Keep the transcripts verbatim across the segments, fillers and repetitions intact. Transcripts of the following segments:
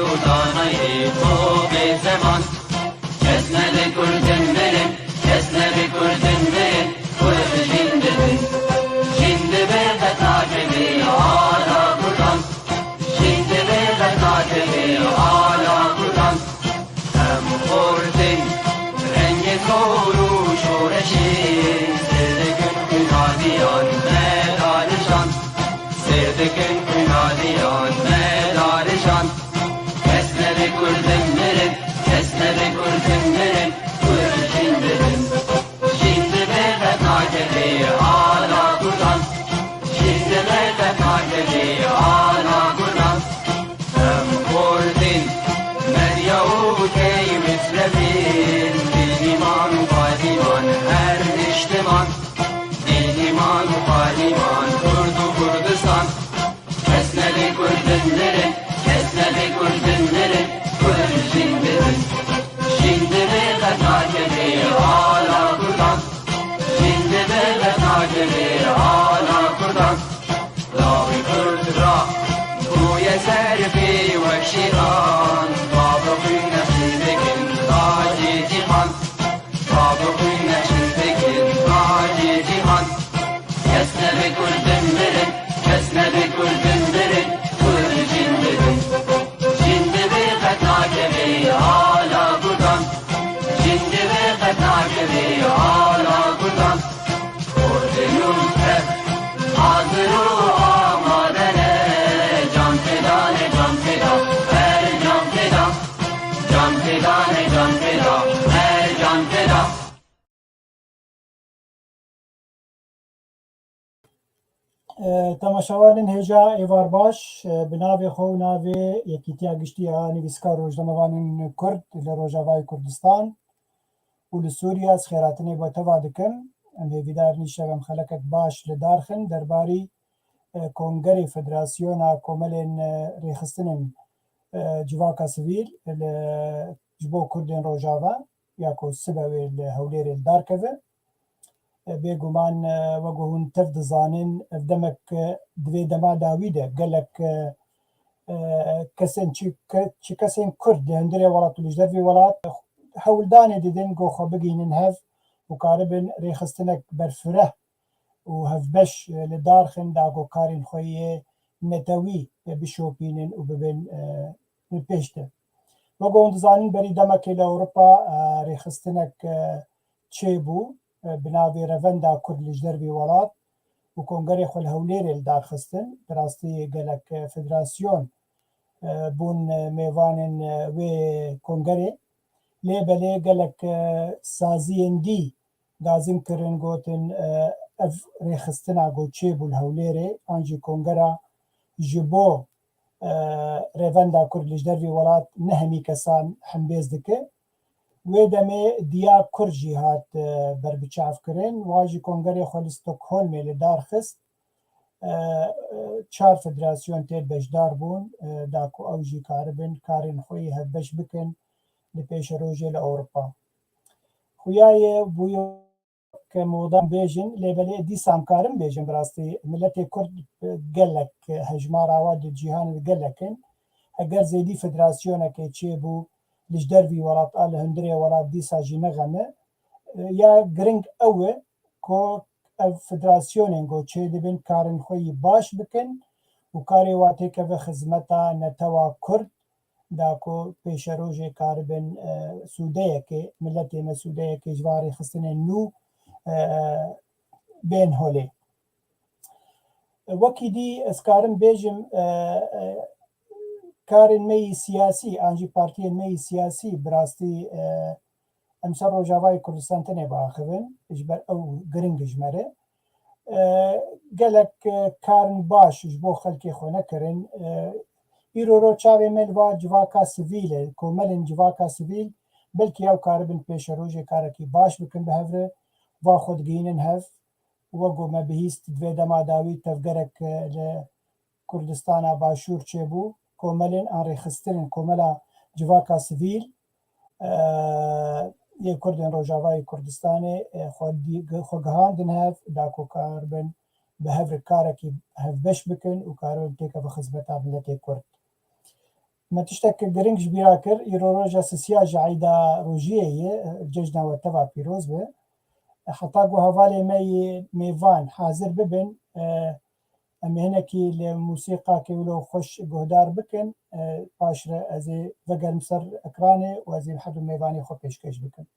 û danayê xwe bê zeman. Kes nebe kurdin mirin, kes nebe kurdin mirin, kurd jîn dibin. Jîn dibe qet nakeve ala kurdan. Jîn dibe qet nakeve ala kurdan. Em xortin rengê sor û şoreşê, sêr dikin xwînaliyan me darişan. Sêr dikin xwînaliyan me darişan. Kes nebe kurdin mirin, kes nebe kurdin mirin, kurd jîn dibin. Jîn dibe qet nakeve ala kurdan. Jîn dibe qet nakeve ala kurdan. Em xortin medya û key mitlevin, dîniman û qadîman her niştiman. Dîniman û qadîman, kurd û Kurdistan. Kes nebe kurdin mirin, kes nebe kurdin mirin, kurd jîn dibin. Jîn dibe qet nakeve ala kurdan. Jîn dibe qet nakeve ala kurdan. Lawê kurd ra bûye serfê wek şêran. Bavê xwîn nexşî dikin tacê cîhan. Bavê xwîn nexşî dikin tacê cîhan. Kes nebe kurdin mirin, kes nebe kurdin mirin, kurd jîn dibin. Jîn dibe qet nakeve ala kurdan. Jîn dibe qet nakeve ala kurdan. Kurdê nû tev hazir û amade ne. Can feda ne, can feda, her can feda. Can feda ne, can feda, her can feda. E, temaşevanên hêja êvar baş, e, bi navê xwe û navê Yekîtiya Giştî ya Nivîskar û Rojnamevanên Kurd li Rojavayê Kurdistan û li Sûriye ez xêratinê bo teva dikim. Em hêvîdar in îşev em xelekek baş li dar xin derbarî, e, Kongerê Federasyona Komelên, e, Rêxistinên, e, Civaka Sivîl li, ji bo Kurdên Rojava ya ku sibe wê li Hewlêrê li dar keve. E, bêguman, e, wek ku hûn tev dizanin, ev demek, e, di vê dema dawî de gelek, e, e, kesên çi, ke-, çi kesên Kurd li hundirê welat û li ji dervê welat, e, hewldanê didin ku xwe bigihînin hev û karibin rêxistinek berfireh û hevbeş, e, li dar xin da ku karên xwe yê netewî, e, bişopînin û bibin, e, li pêş de. Wek hûn dizanin, berî demekê li Ewropa, e, rêxistinek, e, çêbû, e, bi navê Revenda Kurd li ji dervî welat û kongerê xwe li Hewlêrê li dar xistin. Bi rastî gelek, e, federasyon, e, bûn, e, mêvanên, e, wê kongerê. Lê belê gelek, e, saziyên dî gazin kirin, gotin, e, ev rêxistina ku çêbû li Hewlêrê an jî kongera ji bo, e, Rêvenda Kurd li ji dervî welat ne hemî kesan hembêz dike. Wê demê Diya Kurd jî hat, e, berbiçavkirin. Wa jî kongerê xwe li Stockholmê li dar xist. E, e, çar federasyon tê beşdar bûn, e, da ku ew jî karibin karên xwe yê hevbeş bikin li pêşerojê li Ewropa. Xuya ye bûye ke modan bêjin, lê belê dîsa em karin bêjin, bi rastî miletê Kurd, e, gelek, e, hejmara wa di cîhanê de gelek in. Eger zêdî federasyonekê çêbû li ji dervî welat a li hundirê welat dîsa jî ne xem e. E, ya giring ew e ku ev federasyonên ku çêdibin karên xwe yî baş bikin û karê wa têkeve xizmeta netewa Kurd, da ku pêşerojê karibin, e, sûdeyekê, miletê me sûdeyekê ji van rêxistinên nû, e, bên holê. Wekî dî ez karim bêjim, e, e, karên me yî siyasî, an jî partiyên me yî siyasî bi rastî, e, em ser Rojavayê Kurdistan tenê biaxivin, ji ber ew giring ji me re. E, gelek, e, karin baş ji bo xelkê xwe nekirin. E, îro ro çavê me li va civaka sivîl e, komelên civaka sivîl, belkî ew karibin pêşerojê karekî baş bikin bi hev re, va xwe digihînin hev. Wek ku me bihîst, di vê dema dawî tevgerek, e, li Kurdistana Başûr çêbû, komelên an rêxistinên komela civaka sivîl, e, yê Kurdên Rojavayê Kurdistanê, e, xwe dî-, xwe gihandin hev, da ku karibin bi hev re karekî hevbeş bikin û karibin têkevin xizmeta miletê Kurd. Me tiştek giring ji bîra kir, îro roja sisiya ji eyda rojiyê ye, cejna we teva pîroz be. Heta ku hevalê me yê mêvan hazir bibin, e, em ê hinekî li mûsîqakê wilo xweş guhdar bikin, e, paş re ez ê vegerim ser ekranê û ez ê her du mêvanê xwe pêşkêş bikim.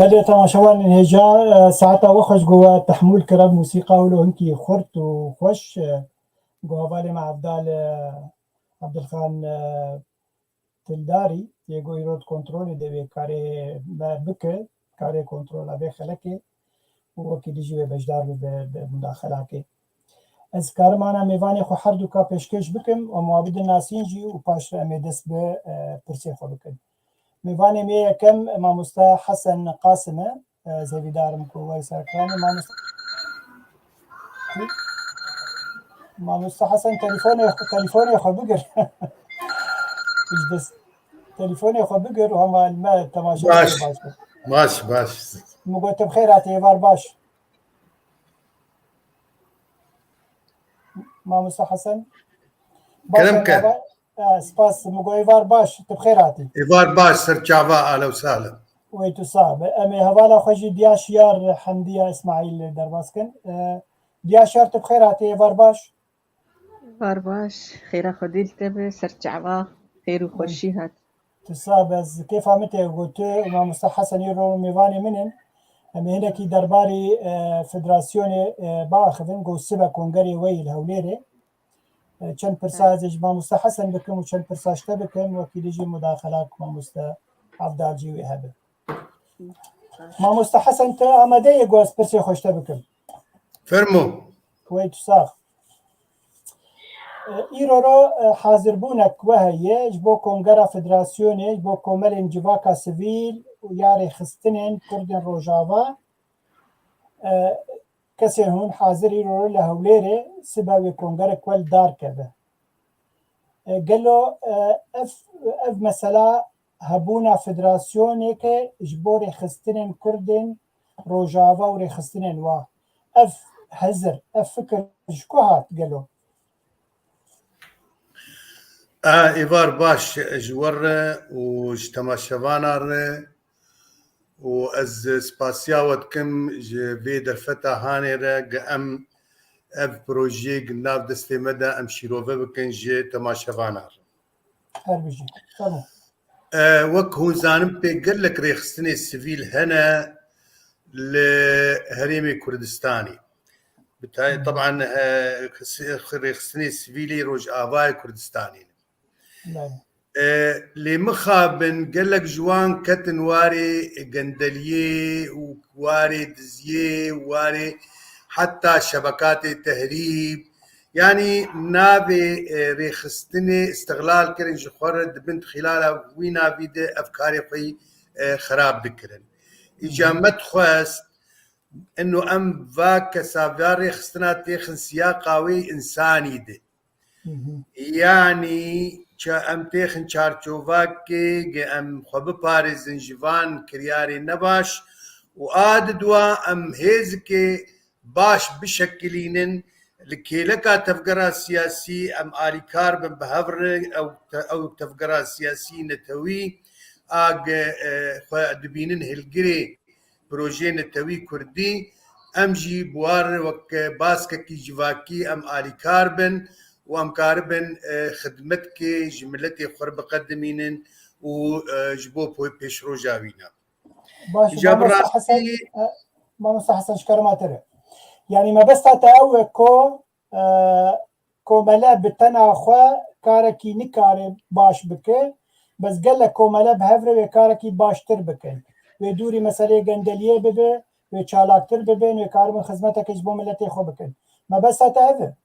Belê, temaşevanên hêja, e, saeta we xweş ku we tehmûl kir ev mûsîqa wilo hinkî xurt û xweş, e, ku hevalê me Evdal, e, Evdilxan, e, Tildarî, yê ku îro di kontrolê de wê karê me bike, karê kontrola vê xelekê û wekî dijî wê beşdar bibe bi mudaxelakê. Ez karim ana mêvanê xwe her du ka pêşkêş bikim û em wa bidin nasîn jî û paş re em ê dest bi, e, pirsê xwe bikin. Mêvanê me yekem mamoste Hesen Qasim e. Ez hêvîdar im ku we li ser ekranê mamoste. Mamoste Hesen, telefonê, telefonê xwe bigir. Ji dest, telefonê xwe bigir û hema li me temaşe Baş. Baş, baş, baş. Min got, tu bi xêr hatî, êvar baş. Mamoste Hesen. Baş, Kerem ke. Êvar, e, spas, min got, êvar baş, tu bi xêr hatî. Êvar baş, ser çava, ahlen û sahlen. Wey tu sax be. Em ê hevala xwe jî Diya Şiyar Hemdiya Îsmaîl derbas kin. E, Diya Şiyar, tu bi xêr hatî, êvar baş. Êvar baş, xêra Xwedê li te be, ser çava, xêr û xweşî hat. Tu sax be, ez kêfa min tê ku tu û mamoste Hesen îro mêvanê min in. Em ê hinekî derbarê, e, federasyonê, e, biaxivin, ku sibe kongerê we yê li Hewlêrê. E, çend pirsa ez ê ji mamoste Hesen bikim û çend pirsa ji te bikim, wekî dijî mudaxela ku mamoste Evdal jî wê hebe. Mamoste Hesen, tu amade yê ku ez pirsê xwe ji te bikim? Fermo. Wê tu sax. E, îro ro, e, hazirbûnek we heye ji bo Kongera Federasyonê, ji bo komelên civaka sivîl û ya rêxistinên Kurdên Rojava. E, kesên hûn hazir îro ro li Hewlêrê sibe wê kongerek we li dar keve. E, gelo, e, ev, ev mesela hebûna federasyoneke ji bo rêxistinên Kurdên Rojava û rêxistinên wa. Ev hezir, ev fikir ji ku hat gelo? A, êvar baş ji we re û ji temaşevana re û ez spasiya we dikim ji vê derfeta hanê re ge em ev projeyê gi nav destê me de em şîrove bikin ji temaşevana re. Her bijî. Tamam. E, wek hûn zanin pê gelek rêxistinê sivîl hene li Herêmê Kurdistanê. Bi tay-, teban, e, rêxistinê sivîlî Rojavayê Kurdistanê ne. Belê. E, lê mixabin gelek ji wan ketin warê gendeliyê û warê diziyê, warê heta şebekatê tehrîb. Yanî navê, e, rêxistinê îstixlal kirin ji xwe re dibin xîlala wî navî de ev karê xwe yî, e, xerab dikirin. Îca me dixwest ino em va kesa va rêxistina têxin siyaqa wê însanî de. Yanî ça-, em têxin çarçovakê ge em xwe biparêzin ji van kiryarê nebaş û a di dua em hêzikê baş bişekilînin li kêleka tevgera siyasî em alîkar bin bi hev re ew te-, ew tevgera siyasî netewî a ge, e, xwe dibînin hilgirê projeyê netewî kurdî, em jî bi wan re wek baskekî civakî em alîkar bin û em karibin, e, xidmetkê ji miletê xwe re biqedimînin û, e, ji bo po-, pêşroja wî ne. Baş, Îca bi mamosta rastî Hesen, e, mamosta Hesen, ji kerema te re. Yanî mebesta te ew e ku, e, komele bi tena xwe karekî nikare baş bike, bes gelek komele bi hev re wê karekî baştir bikin. Wê dûrî meseleyê gendeliyê bibe, wê çalaktir bibin, wê karibin xizmeteke ji bo miletê xwe bikin. Mebesta te ev e?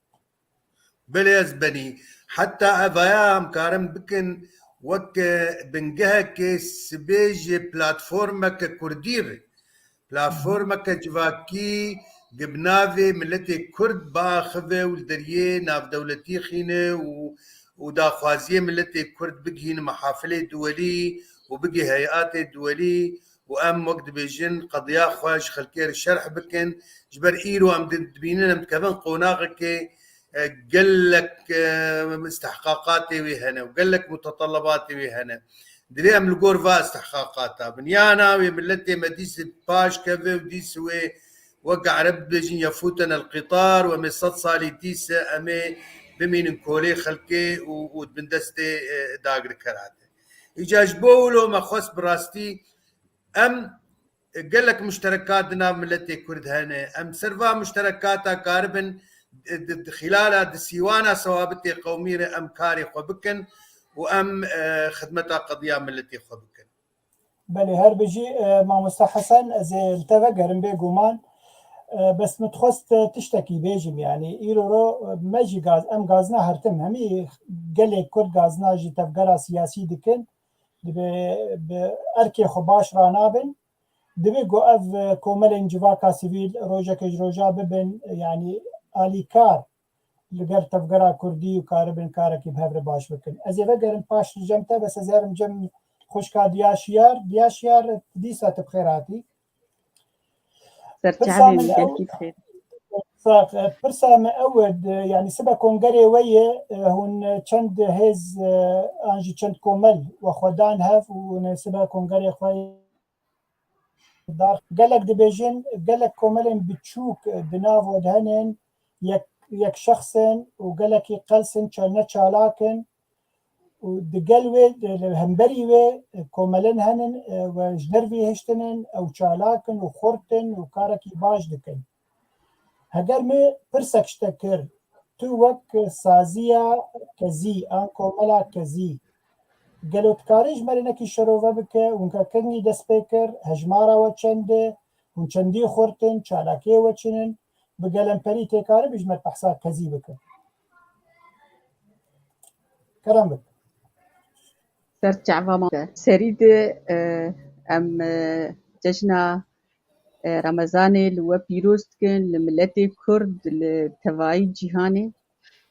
Belê ez benî. Heta evaya em karin bikin wek, e, bingehekê sibê ji platformeke kurdî re. Platformeke civakî gi bi navê miletê Kurd biaxive û li deriyê navdewletî xîne û, û daxwaziyê miletê Kurd bigihîne mehafilê duwelî û bigihê heyatê duwelî û em wek dibêjin qediya xwe ji xelkê re şerh bikin. Ji ber îro em di-, dibînin em dikevin qonaxekê, e, gelek, e, istihqaqatê wê hene û gelek mutetelebatê wê hene. Divê em li gor va istihqaqata bin. Ya na wê miletê me dîs paş keve û dîs wê wek ereb dibêjin yefûten el qîtar û em ê sed salî dîs em ê bimînin kolê xelkê û, û di bin destê, e, dagirkera de. Îca ji bo wilo me xwest bi rastî em gelek muşterekat di nav miletê Kurd hene. Em ser va muşterekata karibin, e, di, di xîlala di sîwana sewabitê qewmî re em karê xwe bikin û em, e, xidmeta qediya miletê xwe bikin. Belê, her bijî, e, mamosta Hesen, ez ê li te vegerim bêguman. E, bes min dixwest, e, tiştekî bêjim, yanî îro ro, e, me jî gaz-, em gazina hertim, hemî gelê Kurd gazina ji tevgera siyasî dikin. Divê bi erkê xwe baş ranabin. Divê ku ev, e, komelên civaka sivîl rojeke ji roja bibin, yanî alîkar li gel tevgera kurdî û karibin karekî bi hev re baş bikin. Ez ê vegerim paş li cem te, bes ez herim cem xwişka Diya Şiyar. Diya Şiyar, dîsa tu bi xêr hatî. Pirsa min ew, sax, e, pirsa me ew e, d-, yanî sibe kongerê we ye, e, hûn çend hêz, e, an jî çend komel we xwe dan hev û hûn sibe kongerê xwe dar. Gelek dibêjin, gelek komelên biçûk, e, di nav we de henin, yek, yek şexs in û gelekî qels in, ça-, ne çalak in. Û di gel wê, li hemberî wê, e, komelên henin, e, we ji dervî hiştinin, ew çalak in û xurt in û karekî baş dikin. Heger min pirsek ji te kir, tu wek saziya kezî an komela kezî, gelo dikarî ji me re nekî şerove bike, hûn ke kengî dest pê kir, hejmara we çend e, hûn çendî xurt in, çalakiyê we çin in, bi gelemperî têkaribî ji me behsa kezî bike. Kerem bike. Ser çava ma serî de e, em e, cejna e, Remezanê li we pîroz dikin, li miletê Kurd, li tevayî cîhanê.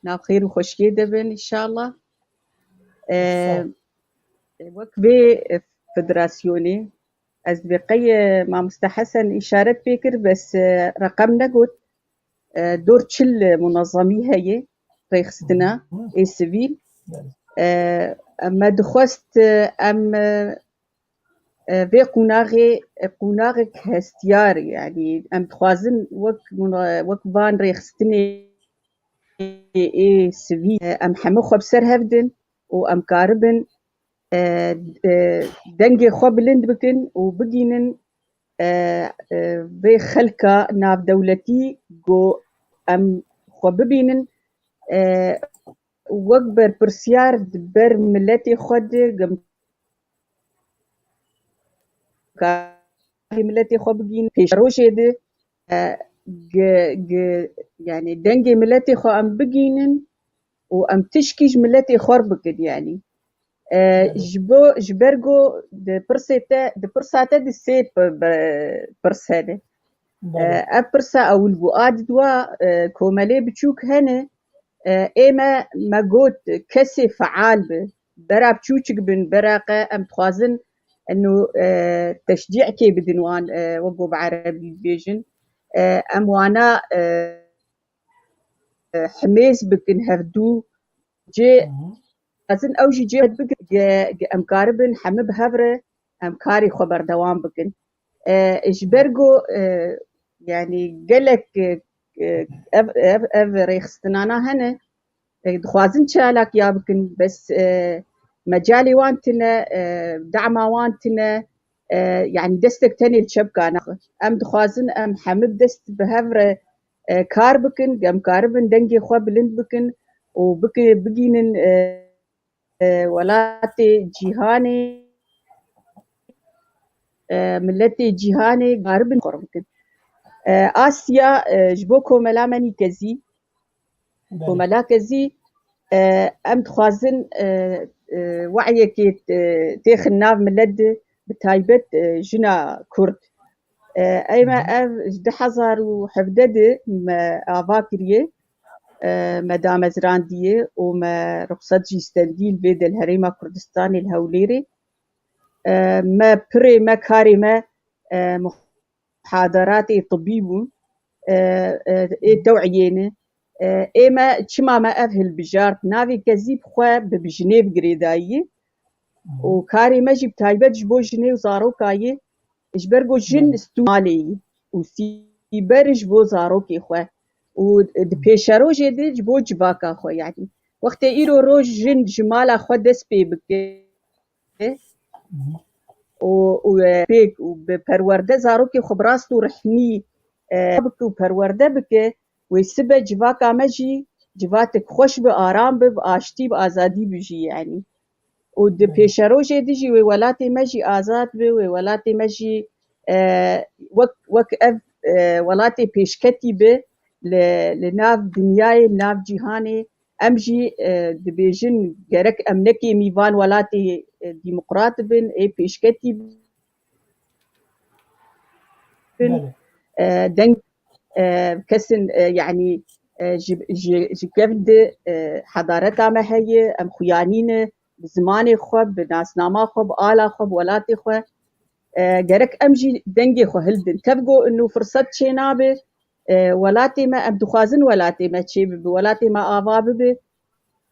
Nav xêr û xweşiyê de bin înşallah. E, wek vê federasyonê ez divê qey e, mamoste Hesen îşaret pê kir, bes e, reqem negot. E, dor çil munezemî heye, rêxistina ê sivîl. E, me dixwest e, em e, e, vê qunaxê e, qunaxek hestiyar, yanî em dixwazin wek muna- wek van rêxistinê ê sivîl e, em hemû xwe bi ser hev din û em karibin e, e, dengê xwe bilind bikin û bigînin e, e, vê xelka navdewletî ku em xwe bibînin e, wek berpirsiyar di ber miletê xwe de, gem- karî miletê xwe bigînin pêşerojê de e, gi- gi- yani dengê miletê xwe em bigînin û em tişkî ji miletê xwe bikin yani. E, ji bo ji ber ku di pirsê te di pirsa te di sê p- be- pirs hene. E, ev pirsa ewil bû. A di dua e, komelê biçûk hene. E, ê me me got kesê feal bi. Bera biçûçik bin, bera qe em dixwazin eno e, teşcî'kê bidin wan e, wek ku bi erebî dibêjin. E, em wana e, e, himêz bikin hevdû. Cê ez in ew jî cê bikin ge- ge- em karibin hemi bi hev re em karê xwe berdewam bikin. E, ji ber ku e, yani gelek e, e, ev, ev, ev rêxistinana hene e, dixwazin çalakiya bikin, bes e, mecalê wan tine, e, dema wan tine, e, yani destek tenê li çepka naxin. Em dixwazin em hemi bi dest bi hev re e, kar bikin, em karibin dengê xwe bilind bikin û biki- bigînin e, e, welatê cîhanê, e, miletê cîhanê karibin xwe bikin. E, Asya e, ji bo komela me nîkezî, Belê. Komela kezî e, em dixwazin e, e, we'yekê e, têxin nav milet de, bi taybet e, jina Kurd. E, ey me ev ji du hezar û hevdeh de me ava kiriye, e, me damezrandiye û me ruxsat jî stendî li vê de li Herêma Kurdistanê li Hewlêrê. E, me pirê me karê me e, muhaderatê tibî bûn. E, e, ê tew'iyê ne. E, ê me çima me ev hilbijart? Navê kezî bi xwe bi, bi jinê bi girêdayî. Û karê me jî bi taybet ji bo jinê û zaroka yê, ji ber ku jin stû malê yî û sîber ji bo zarokê xwe û di pêşerojê de ji bo civaka xwe, yanî wextê îro roj jin ji mala xwe dest pê bike, û, û, e, pêk û bi perwerde zarokê xwe bi rast û rehnî e, bike û perwerde bike, wê sibe civaka me jî civatek xweş bi, aram bi, bi aştî, bi azadî bijî, yanî. Û di pêşerojê di jî wê welatê me jî azad bi, wê welatê me jî e, wek, wek ev e, welatê pêşketî bi li, li nav dinyayê, li nav cîhanê. Em jî e, dibêjin gerek em nekê mîvan welatê e, demokrat bin, ê pêşketî bin. E, deng e, kesin e, yanî e, ji, ji, ji kevin de e, hedareta me heye, em xuyanî ne, bi zimanê xwe, bi nasnama xwe, bi ala xwe, bi welatê xwe e, gerek em jî dengê xwe hildin. Tev go inu firset çênabe, e, welatê me, em dixwazin welatê me çêbibe, welatê me ava bibe.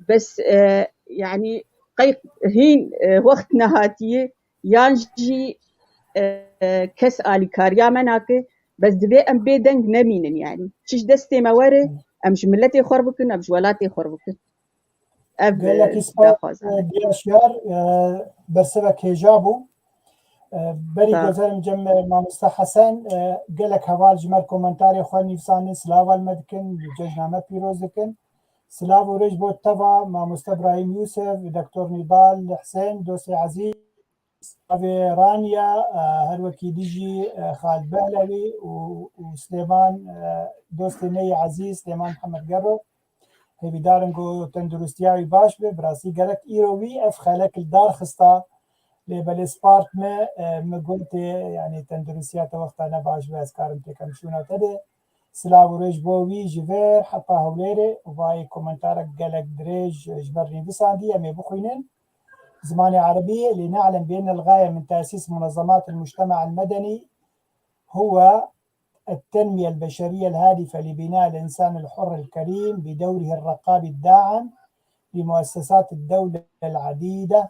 Bes e, yanî qey hîn e, wext nehatiye yan jî e, kes alîkariya me nake, bes divê em bê deng nemînin yanî. Çi ji destê me were, em ji miletê xwe bikin, em ji welatê xwe bikin. Ev gelekî spas. Diyaşiyar bersivek hêja bû. Berî guhdarên cem mamoste Hesen, gelek heval ji me komentarê xwe nivîsandin, silava li me dikin, cejna me pîroz dikin. Silav û rêz bo teva mamoste Brahîm Yûsif, Doktor Nîdal Husên, dostê ezîz. Avê Ranya, e, her wekî dijî, e, Xalid Behlewî û, û Silêman, e, dostê me yê ezîz Silêman Mihemed Gerro. Hêvîdarin ku tenduristiya wî baş be. Bi rastî gerek îro wî ev xelek li dar xista. Lê belê spart me, e, min gotê, yanî tenduristiya te wexta ne baş be, ez karim têkem şûna te de. Silav û rêz bo wî ji vir heta Hewlêrê û vayê komentarek gelek dirêj ji ber nivîsandî, em ê bixwînin. Zimanê Erebî, لنعلم بأن الغاية من تأسيس منظمات المجتمع المدني هو التنمية البشرية الهادفة لبناء الإنسان الحر الكريم بدوره الرقابي الداعم لمؤسسات الدولة العديدة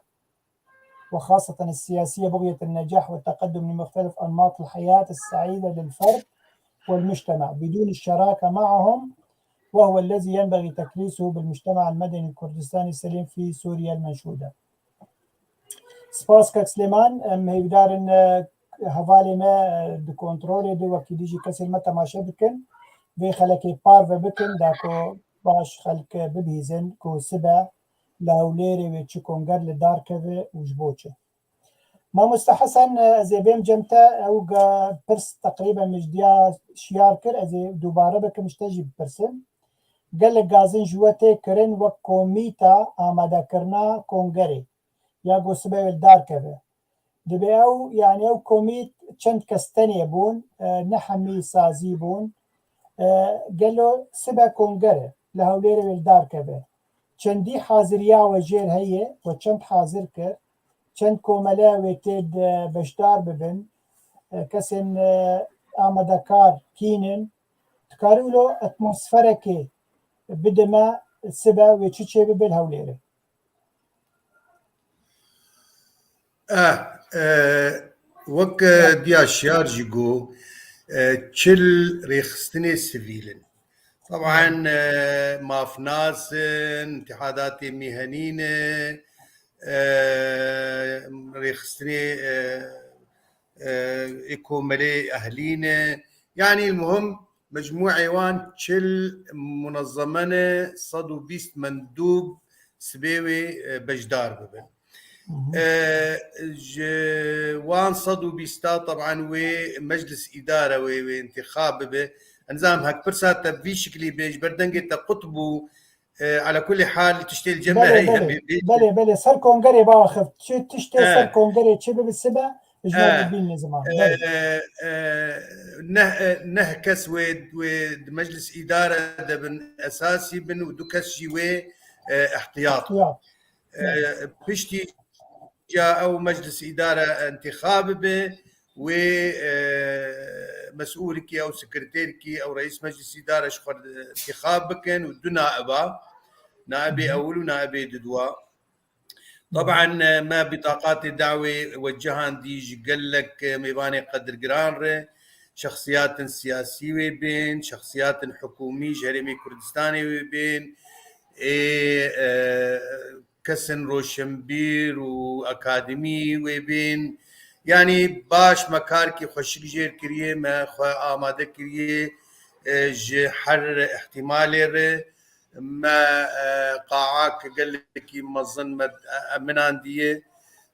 وخاصة السياسية بغية النجاح والتقدم لمختلف أنماط الحياة السعيدة للفرد والمجتمع بدون الشراكة معهم، وهو الذي ينبغي تكريسه بالمجتمع المدني الكردستاني السليم في سوريا المنشودة. Spas kek Silêman, em hêvîdarin, e, hevalê me, e, di kontrolê de wekî dijî kesên me temaşe bikin. Vê xelekê parve bikin, da ku baş xelk bibihîzin ku sibe li Hewlêrê wê çi konger li dar keve û ji bo çi. Mamoste Hesen, e, ez ê bêm cem te, ew ga-, pirs teqrîben min ji diya şiyar kir, ez ê dubare bikim ji te jî bipirsim. Gelek gazin ji we tê kirin wek komîta amadekirina kongerê ya ku sibe wê li dar keve. Dibê ew, yanî ew komît çend kes tenê bûn, e, ne hemî sazî bûn. E, gelo sibe konger e, li Hewlêrê wê li dar keve. Çendî haziriya we jêr heye, we çend hazir kir, çend komele wê tê de beşdar bibin, e, kesên, e, amadekar kînin, dikarî wilo atmosferekê bide me sibe wê çi çê bibe li Hewlêrê? Eh, eh, wek, eh, diya şiyar jî got, eh, çil rêxistinê sivîl in. Taban, eh, mafnas in, îtihadatê mîhenî ne, eh, rêxistinê, eh, eh, ê komelê ehlî ne. Yanî muhim mecmûê wan çil munezzeme ne, sed û bîst mendûb sibê wê, eh, beşdar bibin. Hı hı. Eh, ji wan sed û bîsta taban wê meclis îdare wê, wê întîxab bibe. Ez nizanim hek pirsa te bi vî şiklî bê, ji ber dengê te qut bû, e, ala kulî hal tiştê li cem me Belê, heye, belê. em ê bê- Belê, belê. Ser kongerê biaxif. Çi tiştê E. ser kongerê çi bibe sibe, ji me E. bibîne ziman. E, Belê. e, e, neh, e, neh kes wê, wê di meclis îdare de bin, esasî bin û du kes jî wê, e, ihtiyat. İhtiyat. E, Evet. piştî ya ew meclis îdare întîxab bibe, wê, e, mesûlikî ew sekreterkî ew reîs meclis îdare ji xwe întîxab bikin û du naiba, naibê Hı hı. ewil û naibê didwa. Hı hı. Taban, e, me bitaqatê dawê wecihandî ji gelek, e, mêvanê qedirgiran re, şexsiyatin siyasî wê bên, şexsiyatin hikûmî ji Herêmê Kurdistanê wê bên, ê, e, kesên roşenbîr û akademî wê bên. Yanî baş me karkî xweşik jêr kiriye, me xwe amade kiriye, e, ji her îhtîmalê re. Me, e, qaak gelekî mezin me, e, eminandiye,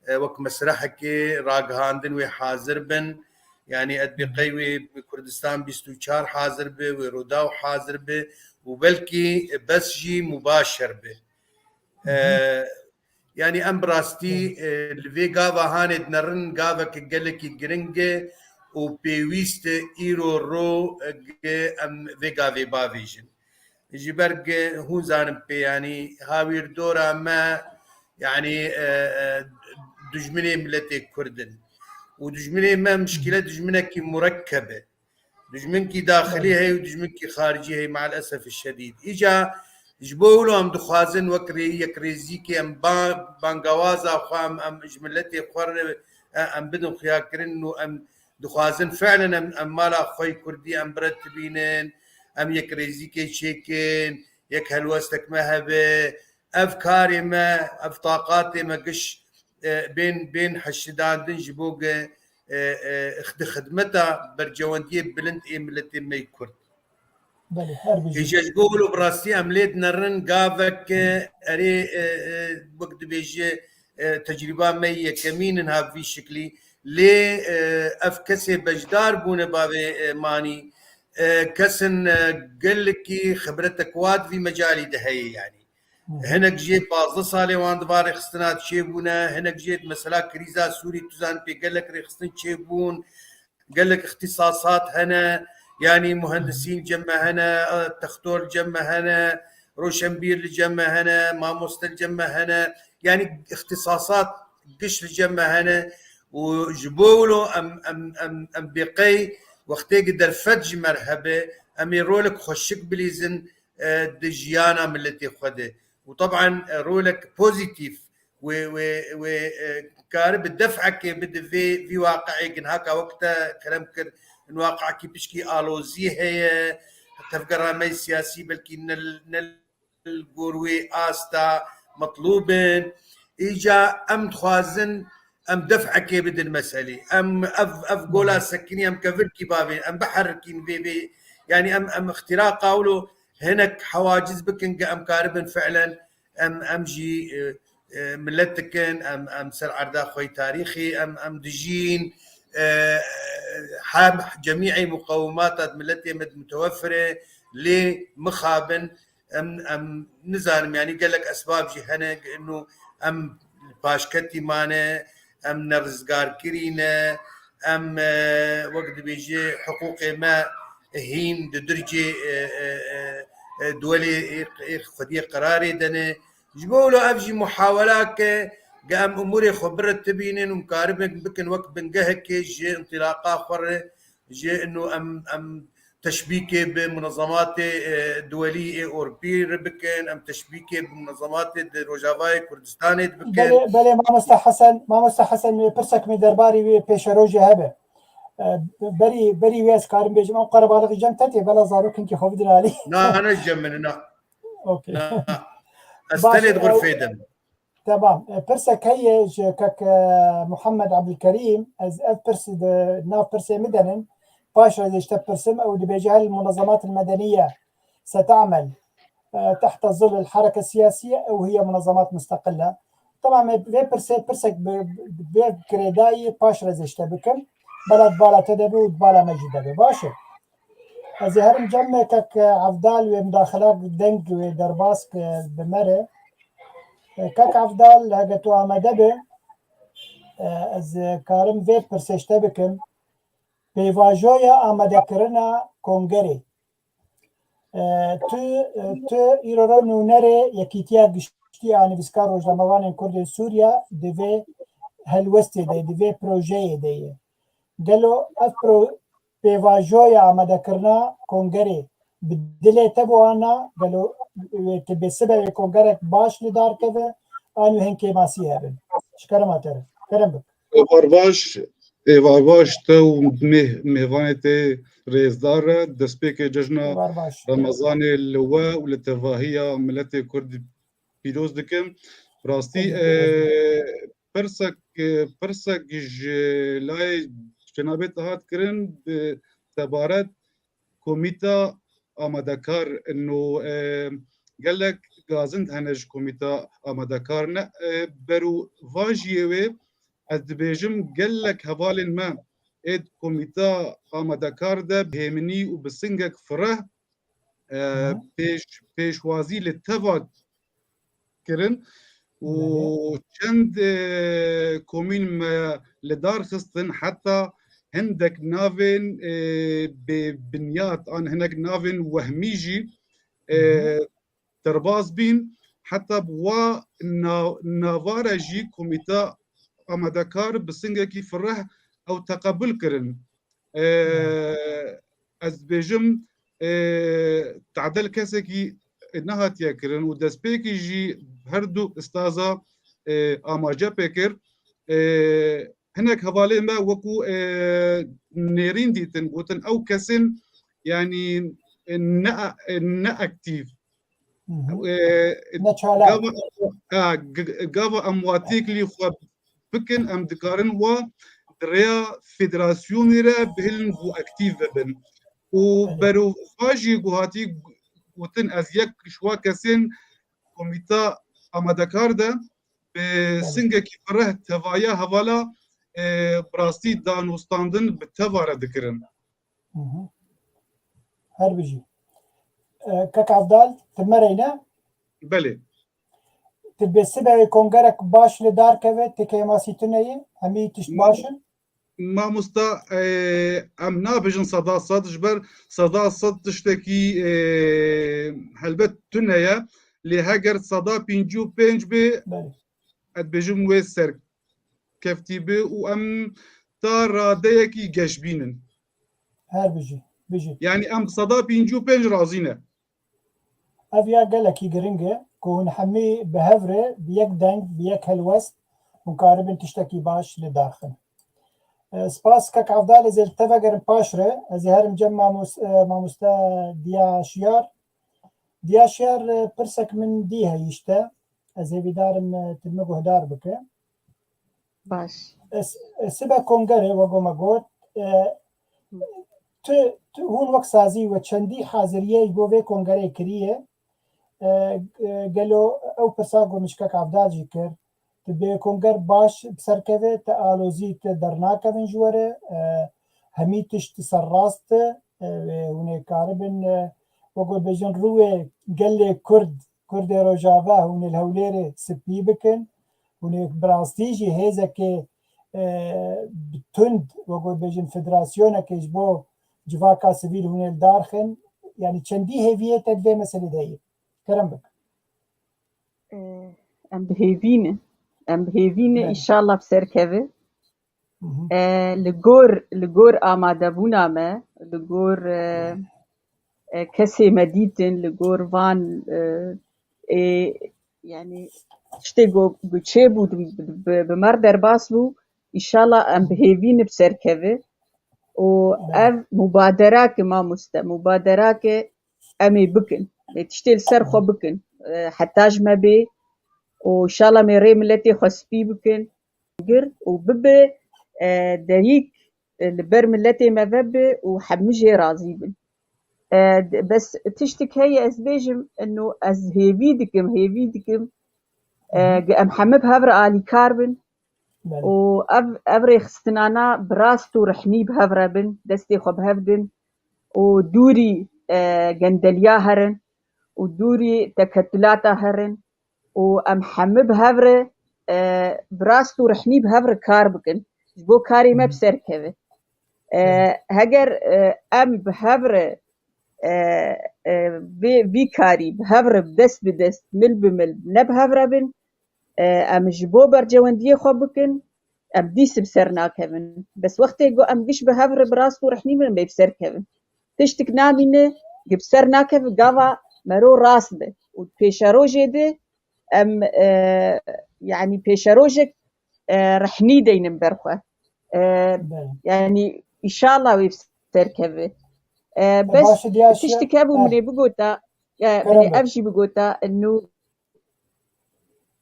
e, wek mesrehekê ragihandin wê hazir bin. Yanî edbî qey wê Kurdistan bîst û çar hazir be, wê Rûdaw hazir be û belkî bes jî mubaşer be. Hı hı. E, yanî em bi rastî, Evet. e, li vê gava hanê dinerin gaveke gelekî giring e û pêwîst e îro ro, e, em vê gavê bavêjin. Ji ber ge hûn zanin pê, yanî hawîrdora me, yanî, e, e, dijminê miletê Kurd in. Û dijminê me mişkîle dijminekî murekkeb e. Dijminkî daxilî Belê. heye û dijminkî xaricî heye, me'el esef şedîd. Îca ji bo wilo em dixwazin wek rê-, yekrêzîkê em ba-, bangawaza xwe em, em ji miletê xwe re, e, em bidin xuyakirin û em dixwazin fi'len em, em mala xwe yê kurdî em biretibînin, em yekrêzîkê çêkin, yek helwestek me hebe. Ev karê me, ev taqatê me giş, e, bên, bên heşidandin ji bo ge, e, e, di xidmeta bercewendiyê bilind ê miletê me yê Kurd. Belê, her bijî. Îja ji bo wilo bi rastî em lê dinerin gavek, e, erê, e, e, wek dibêje, e, tecrîba me yekemîn in ha vî şiklî. Lê, e, ev kesê beşdar bûne bavê, e, manî, e, kesin, e, gelekî xibretek wa di vî mecalî de heye yanî. Hinek jê pazdeh salê wan di va rêxistina de çêbûne, hinek jê di mesela krîza Sûrî tu zanî pê gelek rêxistin çêbûn, gelek îxtîsasat hene, yanî muhendisîn li cem me hene, textor li cem me hene, roşenbîr li cem me hene, mamoste li cem me hene, yanî îxtîsasat giş li cem me hene û ji bo wilo em, em, em, em bêqey wextê ki derfet ji me re hebe, em ê rolek xweşik bilîzin, e, di jiyana miletê xwe de. Û teban, e, rolek pozîtîf wê, wê, wê, e, karibe def'ekê bide vê, vî waqi'ê ginhaka wek te kerem kir, in waqi'ekî pişkî alozî heye, tevgera me siyasî belkî ne, ne li gor wê asta metlûb in. Îca em dixwazin em def'ekê bidin meselê. Em ev, ev gola sekinî em kevirkî bavên, em biherikîn vê, vê. Yanî em, em îxtîraqa wilo hinek hewaciz bikin ki em karibin fi'len em, em jî, e, e, miletik in, em, em ser erda xwe yê tarîxî, em, em dijîn, e, hem cemî'ê muqewimata di miletê me de mutewefir e, lê mixabin, em, em nizanim, yanî gelek esbab jî hene, ino em paşketî mane, em nerizgarkirî ne, em, e, wek dibêje hiqûqê me hîn di dircê, e, e, e, e, duwelê ê, ê xwediyê qerarê de ne. Ji bo wilo ev jî muhawela ke, ge em umûrê xwe biretibînin û karibin bikin wek bingehekê ji întilaqa xwe re, ji ino em, em teşbîkê bi munezematê, e, duwelî ê Ewropî re bikin, em teşbîkê bi munezematê di Rojavayê Kurdistanê de bikin. Belê, belê, mamoste Hesen, mamoste Hesen, wê pirsek min derbarî wê pêşerojê hebe. E, berî, berî wê ez karim bêjim, ew qerebalixî cem te tê, bela zarok hinkî xwe bidin alî. Na, ne cem min, na. Okey. Na. Ez Baş, tenê di ew xurfê de me. Temam. E, pirsek heye ji kek, e, Muhammed Abdulkerîm. Ez ev pirs di nav pirsê min de nin. Paş re dê ji te pirsim. Ew dibêje hel munezemat medeniye seta'mel, e, tehta zil el hereke siyasiye ew hiye munezemat musteqile. Temam, e, vê pirsê, pirsek bi, bi, bi vê girêdayî paş re dê ji te bikim. Bela di bala te de be û di bala me jî de be. Baş e. Ez ê herim cem me kek Evdal wê mudaxila deng wê derbas ke bi me re. Kek Evdal, heke tu amade be, ez karim vê pirsê ji te bikim. Pêvajoya amadekirina kongerê. Tu, tu îro re nûnerê Yekîtiya Giştî a Nivîskar Rojnamevanên Kurdên Sûriye di vê helwestê de, di vê projeyê de ye. Gelo ev pro-, pêvajoya amadekirina kongerê bi dilê te bû an na? Gelo, e, tu bê sibe wê kongerek baş li dar keve, an wê hin kêmasî hebin? Ji kerema te re. Kerem bik. Êvar baş, êvar baş te û mêh-, mêvanê te rêzdar re. Destpêkê cejna Êvar baş. Remezanê li we û li tevahiya miletê Kurd pîroz dikim. Rastî, Tebrik e, ederim. Pirsek, pirsek ji layê cenabê te hat kirin, bi tebaret komîta amadekar ino, e, gelek gazind hene ji komîta amadekar ne, e, berûvajiyê wê ez dibêjim gelek hevalên me ê di komîta amadekar de bi hêminî û bi singek fireh, e, Hı hı. pêş-, pêşwazî li teva kirin û Belê. Çend, e, komîn me li dar xistin, heta hindek navên, e, bê binyat an hinek navên wehmî jî, e, Hı hı. derbas bîn. Heta bi wa na-, navara jî komîta amadekar bi singekî fireh ew teqebul kirin. E, Hı. ez dibêjim, e, tadel kesekî nehatiye kirin û destpêkî jî her du istaza, e, amaje pê kir. E, hinek hevalê me wekû, e, nêrîn dîtin, gotin ew kesên, yanî, e, ne, e, ne aktîf. Hı hı. E, Ne çalak. gava, ha, g-, gava em watêklî xwe bikin, em dikarin wa di rêya federasyonê re bihêlin ku aktîf bibin. Û Belê. berovajî ku hatî gotin, ez yek ji wa kesên komîta amadekar de e, singekî bi reh tevaya hevala, e, bi rastî danûstandin bi teva re dikirin. Hı hı. Her bijî. E, Kek Evdal, tu mereyne? Belê. Tu bê sibe kongerek baş li dar keve, tu kêmasî tune ye, hemî tişt baş in? Mamosta, e, em nabêjin seda sed, ji ber seda sed tiştekî, e, helbet tune ye, lê heger seda pêncî û pênc bê, Belê. ez dibêjim wê serkeftî bi û em ta radeyekî geşbîn in. Her bijî, bijî. Yanî em bi seda pêncî û pênc razî ne. Ev ya gelekî giring e ku hûn hemî bi hev re, bi yek deng, bi yek helwest hûn karibin tiştekî baş li dar xin. E, spas Kek Evdal, ez ê li te vegerim paş re. Ez ê herim cem mamos-, e, mamoste Diya Şiyar. Diya Şiyar, e, pirsek min dî heyî işte. Ez hêvîdar im, e, tu min guhdar bike. Baş. E, s-, e, sibe kongerê, wego me got, e, tu, tu, hûn wek sazî we çendî haziriyê ji bo vê kongerê kiriye? E, e, gelo ew pirsa ku min ji Kek Evdal jî kir, tu bê konger baş bi ser keve, tu alozî, tu dernakevin ji we re, e, hemî tişt serrast e, e, hûn ê karibin, e, wek we bêjin rûyê gelê Kurd, Kurdê Rojava, hûn ê li Hewlêrê spî bikin. Hûn ê bi rastî jî hêzekê, e, bi tund, wek we bêjin federasyonekê ji bo civaka sivîl hûn ê li dar xin. Yanî çendî hêviyê te di vê meselê de ye? Kerem bik. E, em bi hêvî ne. Em bi hêvî ne, Belê. Înşallah bi ser keve. Hı hı. E, li gor, li gor amadebûna me, li gor, e, e, kesê me dîtin, li gor van, e, ê, yanî tiştê ku, ku çêbû, bi, bi, bi me re derbas bû, înşallah em bi hêvî ne bi ser keve. Û Belê. ev mubaderake mamoste, mubaderake em ê bikin. Ê tiştê li ser xwe bikin. E, heta ji me bê û înşallah em ê rê miletê xwe spî bikin. gir û bibe, e, derîk, e, li ber miletê me vebe û hemû jê razî bin. E, d-, bes tiştik heye ez bêjim, ino ez hêvî dikim, hêvî dikim, e, Hı hı. ge em hemû bi hev re alîkar bin Belê. û ev, ev rêxistinana bi rast û rihnî bi hev re bin, destê xwe bi hev din û dûrî, e, gendeliya herin û dûrî teketulata herin. û em hemû bi hev re, e, bi rast û rihnî bi hev re kar bikin, ji bo karê me bi ser keve. E, heger, e, em bi hev re, e, e, vê, vî karî bi hev re dest bi dest, mil bi mil ne bi hev re bin, e, em ji bo bercewendiyê xwe bikin, em dîs bi ser nakevin. Bes wextê ku em giş bi hev re bi rast û rihnî bin, em ê bi ser kevin. Tiştik namîne, gi bi ser nakeve, gava mero rast be. Û pêşerojê de em, e, yanî pêşerojek, e, rihnî deynin ber xwe. E, Belê. yanî, înşallah wê bi ser keve. E, E, bes baş e, diya şiya-, tiştik hebû heh. min ê bigota, e, min ê Kerem be. ev jî bigota, inu,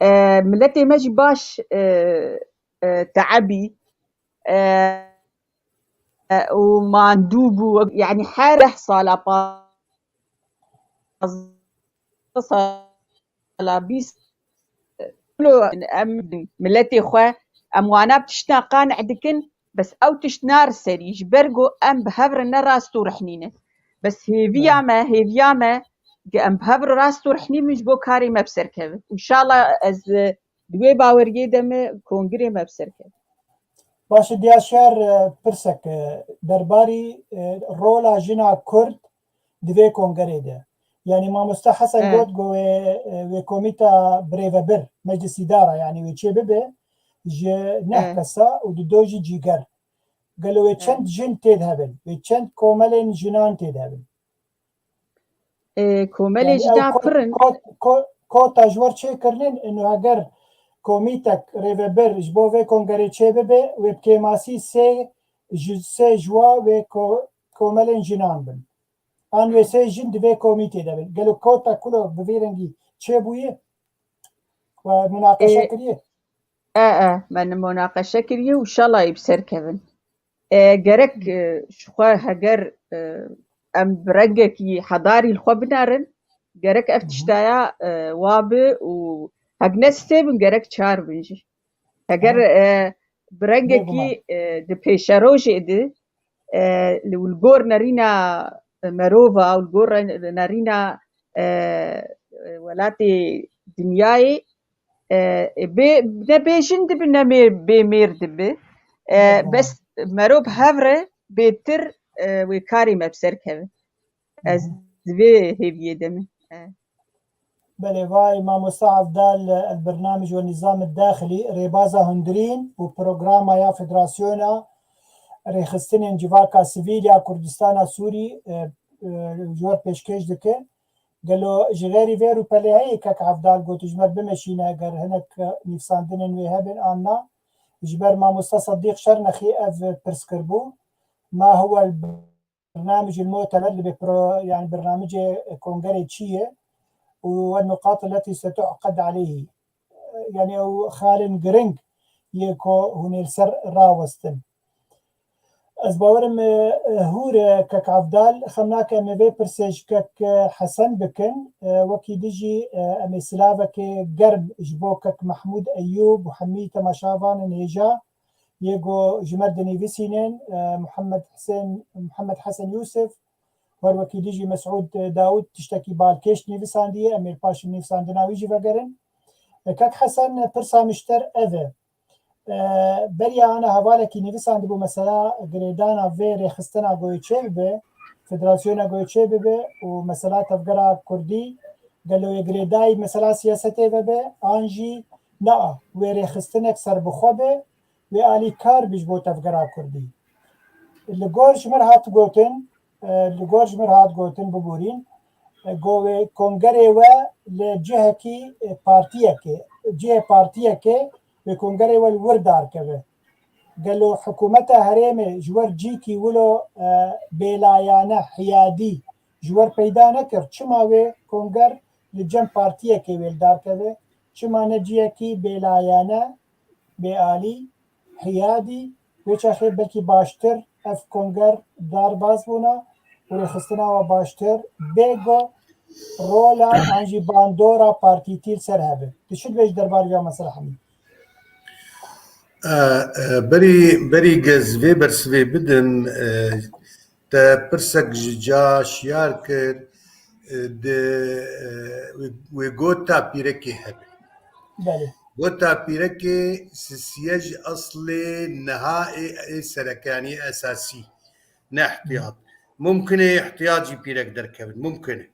e, miletê me jî baş, e, e, teebî, e, e, û mandû bû. Yanî her deh sala, pazdeh sala, bîst, em miletê xwe, em wana bi tiştna qane dikin, bes ew tişt nari serî, ji ber ku em bi hev re ne rast û rihnî ne. Bes hêviya Belê. me, hêviya me, ku em bi hev re rast û rihnî bin, ji bo karê me bi ser kevin. Înşallah ez, e, di wê baweriyê de me kongirê me bi ser kevin. Baş e, Diya Şer, e, pirsek, e, derbarî, e, rola jina Kurd di vê kongerê de. Yanî mamoste Hesen Evet. got ku wê, e, wê komîta birêvebir, meclis îdara, yanî wê çê bibe ji neh Evet. kesa û di do jî cîger. Gelo wê çend Evet. jin tê de hebin? Wê çend komelên jinan tê de hebin? E, komelê Yanî ew jinan ko-, pir in. ko-, ko-, kota ji wir çêkirinin, ino heger komîtek rêvebir ji bo vê kongerê çê bibe, wê bi kêmasî sê ji, sê ji wa wê ko-, komelên jinan bin. An wê sê jin di vê komîtê de bin. Gelo kota kulo bi vî rengî çêbûye? We munaqeşe E, kiriye? E, e, me munaqeşe kiriye û şalayê bi ser kevin. E, gerek, e, ji xwe heger, e, em bi rengekî hedarî li xwe binerin, gerek ev Hı hı. tiştaya, e, wa bi û Hek ne sê bin, gerek çar bin jî. Eger, e, bi rengekî, e, di pêşerojê de, e, li, li gor nerîna merova û li gor re-, nerîna, e, welatê dinyayê, e, e, bê, ne bê jin dibi, ne mêr, bê mêr dibi. E, bes merov hev re bêtir, e, wê karê me bi ser keve. Ez di vê hêviyê de me. E. Belê, vay mamosta Evdal, el bernamij ve nizam daxilî, rêbaza hundirîn û programa ya Federasyona Rêxistinên Civaka Sivîl ya Kurdistana Sûrî, e, e, ji we pêşkêş dike. Gelo ji xêrî vê rûpelê heye kek Evdal, gotî ji me bimeşîne, eger hinek nivîsandinên wê hebin an na? Ji ber mamosta Sedîq Şernexî ev pirs kiribû. Ma huwa el bernamij el mu'temer li bê pro-, yani bernamijê kongerê çi ye û we nuqat letî setu'qed aleyhî. Yani ew xalên giring yê ku hûn ê li ser rawestin. Ez bawerim, e, e, hûr, e, kek Evdal, xem nake em ê vê pirsê ji kek, e, Hesen bikin. E, wekî dijî, e, em ê silavekê germ ji bo kek Mehmûd Eyûb û hemî temaşavanên hêja yê ku ji me dinivîsînin, e, Muhammed Hesen, Muhammed Hesen Yûsif, wer wekî dijî Mesûd, e, Dawûd tiştekî balkêş nivîsandiye, em ê paşî nivîsandina wî jî vegerin. E, kek Hesen, e, pirsa min ji te re ev e. E, beriya ana hevalekî nivîsandibû mesela girêdana vê rêxistina goyê çê bibe, federasyona goyê çê bibe û mesela tevgera kurdî gelo yê girêdayî mesela siyasetê vebe an jî na wê rêxistinek serbixwe be, wê alîkar bi ji bo tevgera kurdî. Li gor ji min hat gotin, e, li gor ji min hat gotin, biborîn, e, go wê kongerê we li cihekî, e, partiyekê, cihê partiyekê wê kongerê we li wir darkeve. Gelo hikûmeta herêmê ji wer cîkî wilo, e, bêlayane, hiyadî ji wer peyda nekir, çima wê konger li cem partiyekê wê li dar keve? Çima ne ciyekî bêlayane, bêalî, hiyadî? Wê çaxê belkî baştir ev konger darbaz bûna û rêxistina we baştir bê go rola an jî bandora partîtî li ser hebe. Tu çi dibêjî derbarê vê mesela hemî? E, e, berî, berî ez vê bersivê bidim, e, te pirsek ji ca şiyar kir, e, di, e, wê, wê gota pîrekê hebe. Belê. Gota pîrekê sisiye ji eslê niha ê, ê sereke, yanî esasî, ne ihtiyat. Mumkin e ihtiyat jî pîrek derkevin, mumkin e.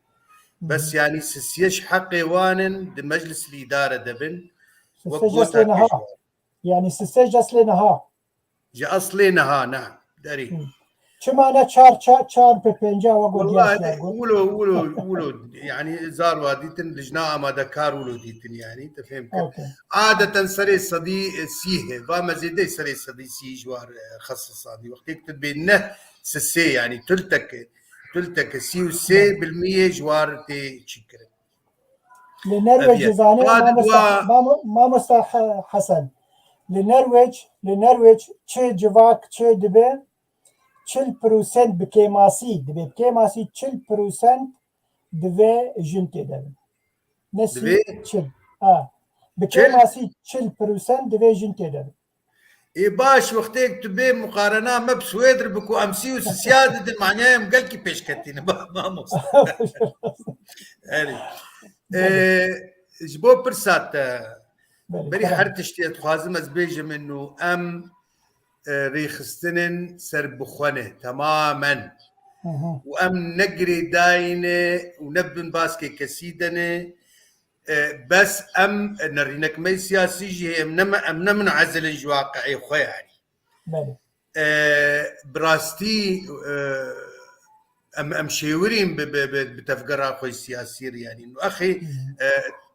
Bes yanî sisiye ji heqê wan in, di meclis li îdare de bin. Wek gota niha. Yanî sisê ji eslê niha. Ji eslê niha ne. Derî. Hı. Çima ne çar, çar, çar bi pênca we got Wela, wilo, wilo, wilo, yanî zar wa dîtin, lijna amadekar wilo dîtin yanî, te fêm kir. Okey. Adeten serê sedî, e, sî he, va me zêdey serê sedî sî ji war, e, xesisandî. Wextêk tu dibê ne sisê yanî, tulteke, tulteke sî û sê bilmiyê ji war tê çîkirin. Li Nerwêc dizanî, mamosta, mamo-, mamosta He-, Hesen. Li Nerwêc, li Nerwêc çi civak çi dibe, çil prosent bi kêmasî dibe. Bi kêmasî çil prosent divê jin tê de bin. Ne sî, çil. Ha. Bi kêmasî çil prosent divê jin tê de bin. Ê baş, wextê tu bê muqarena me bi Swêd re biko, em sî û sisiya didin, manyaya em gelkî pêşketî ne, ba-, mamoste. Erê. Ê, ji bo pirsa te, berî her tiştî ez dixwazim ez bêjim ino em, e, rêxistinên serbixwe ne, temamen. Hı hı. Û em ne girêdayî ne û ne bin baskê kesî de ne. E, bes em, e, nerînek me siyasî jî heye, em ne, em ne munezil in ji waqi'ê xwe yanî. Belê. E, bi rastî, e, em, em şêwirîn bi, bi, bi, bi tevgera xwe siyasî re yanî. Axê, e,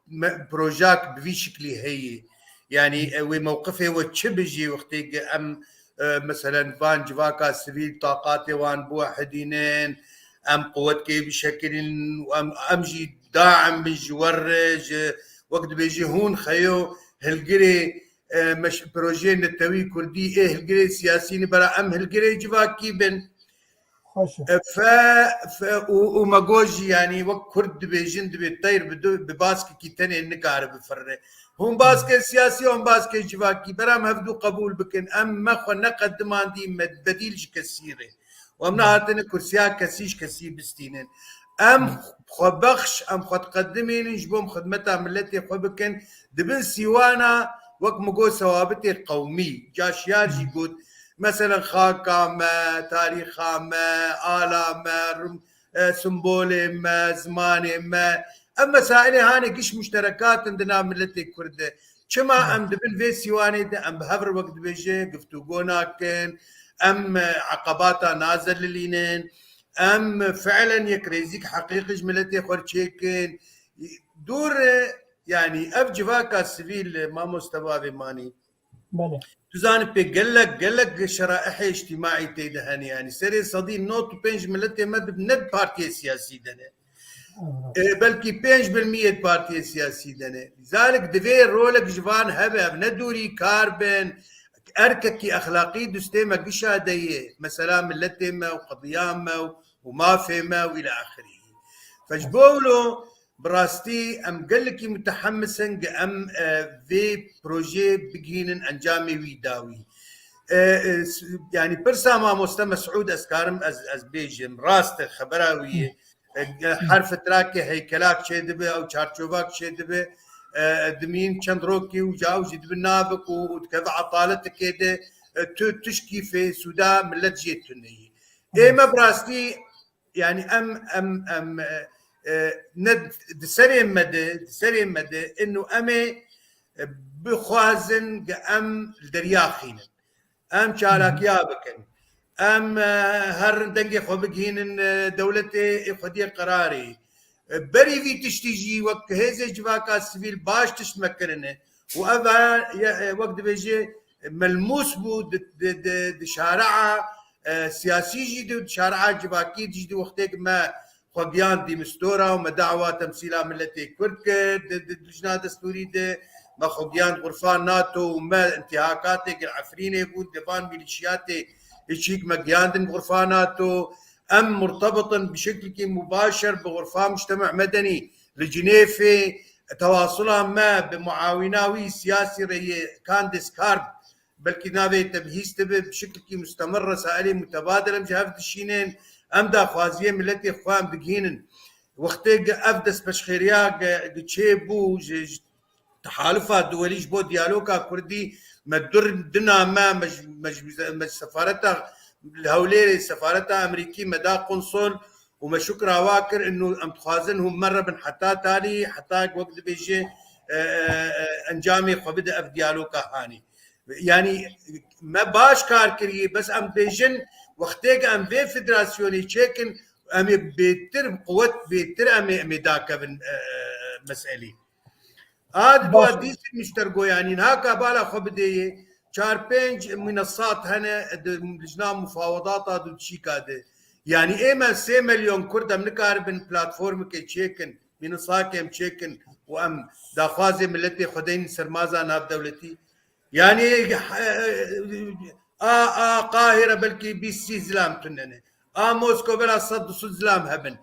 me, projak bi vî şiklî heye. Yanî, e, wê mewqifê we çi bi jî wextê ki em, e, meselen van civaka sivîl taqatê wan biwehidînin, em quwetkê bişekilînin û em, em jî daim bin ji we re, ji, wek dibêjî hûn xeyo hilgirê, e, meş-, projeyê netewî kurdî ê hilgirê siyasî ne bera em hilgirê civakî bin. Baş e. E, fe, fe, û, û me got jî, yanî wek Kurd dibêjin, dibê teyr bi du, bi baskekî tenê nikare bifirre. Hûn baskê siyasî, hûn baskê civakî, beram hevdû qebûl bikin. Em me xwe neqedimandî, me bedîl ji kesî re. Û em nehatine kursiya kesî ji kesî bistînin. Em xwebexş, em xwe diqedimînin ji bo em xidmeta miletê xwe bikin. Dibin sîwana wek min got sewabitê qewmî. Caşiyar jî got, meselen xaka me, tarîxa me, ala me, rim-, e, simbolê me, zimanê me. Ev mesailê hanê giş muşterekat in di nav miletê Kurd de. Çima em dibin vê sîwanê de em bi hev re wek dibêje giftûgo nakin, em, e, eqebata nazelilînin, em fiilen yekrêzîk heqîqî ji miletê xwe çêkin. Dûr, e, yanî ev civaka sivîl, e, mamoste bavê manî. Belê. Tu zanî pê gelek, gelek şeraihê îctîmaî tê de hene, yanî serê sedî nod û pênc miletê me di, ne di partiyê siyasî de ne. E, belkî pênc bil miyê di partiyê siyasî de ne. Lizalik divê rolek ji van hebe, ev ne dûrî kar bin, erkekî exlaqî dustê me gişa de ye. Mesela miletê me û qediya me û, û mafê me û île axirî. Fe ji bo wilo bi rastî em gelekî mutehemis in, ge em, e, vê projeyê bigihînin encamê wî dawî. E, e, s-, yanî pirsa mamoste Mesûd ez karim ez, ez bêjim, rast e, xebera wî ye. E, her fitrakê heykelak çêdibe, ew çarçovak çêdibe. E, dimîn çend rokî û ca ew jî dibe navik û, û dikeve etaletikê de, e, tu tişkî fê sûda millet jê tune yî. Ê me bi rastî, yanî em, em, em, e, e, ne di serê me de, di serê me de, inu em ê, e, bixwazin ge em li derya xînin. Em çalakiya bikin. Em, e, her dengê xwe bigihînin, e, dewletê ê xwediyê qerarê. E, berî vî tiştî jî wek hêzê civaka sivîl baş tişt me kirine. Û ev e, ye, e, wek dibêje, e, melmûs bû di, di, di, di şare'a, e, siyasî jî di, di şare'a civakî jî di wextê ki me xwe giyand dî mistora û me dawa temsîla miletê Kurd kir di, di, di lijna destûrî de, me xwe giyand xurfa NATO û me intihakatê gel Efrînê bûn, de van mîlîşiyatê çîk me giyandin xurfa NATO. Em murtebit in bi şeklekî mubaşer bi xurfa mujtema medenî li Cinêfê, tewasula me bi muawîna wî siyasî re yê Candice Carp, belkî navê te bihîstibe, bi şeklekî mustemir resailê mutebadil em ji hev dişînin, em daxwaziyê miletê xwe em digihînin. Wextê ge ev destpêşxêriya ge, ge çêbû ji, ji tehalifa duwelî ji bo diyaloga kurdî, me dur dina me, me ji, me ji, me ji sefareta li Hewlêrê, sefareta Amerîkî me da konsol û me şukra wa kir, inu em dixwazin hûn me re bin heta talî, heta wek dibêje, e, e, e, encamê xwe bide ev diyaloga hanî. Yanî me baş kar kiriye, bes em dibêjin wextê em vê federasyonê çêkin, em ê bêtir quwet, bêtir em ê, em ê dakevin, e, e, meselî. A di dua dîsî muştergo, yanî niha ka bala xwe bidêyê, çar pênc minesat hene di lijna mufawedata du çîka de. Yanî ê me sê milyon Kurd em nikaribin platformekê çêkin, mînisakê em çêkin û em daxwazê miletê xwe deyn sermaza navdewletî. Yanî, e, e, a, a Qahire belkî bîst sî zilam tune ne. A Moskova la sed du sed zilam hebin.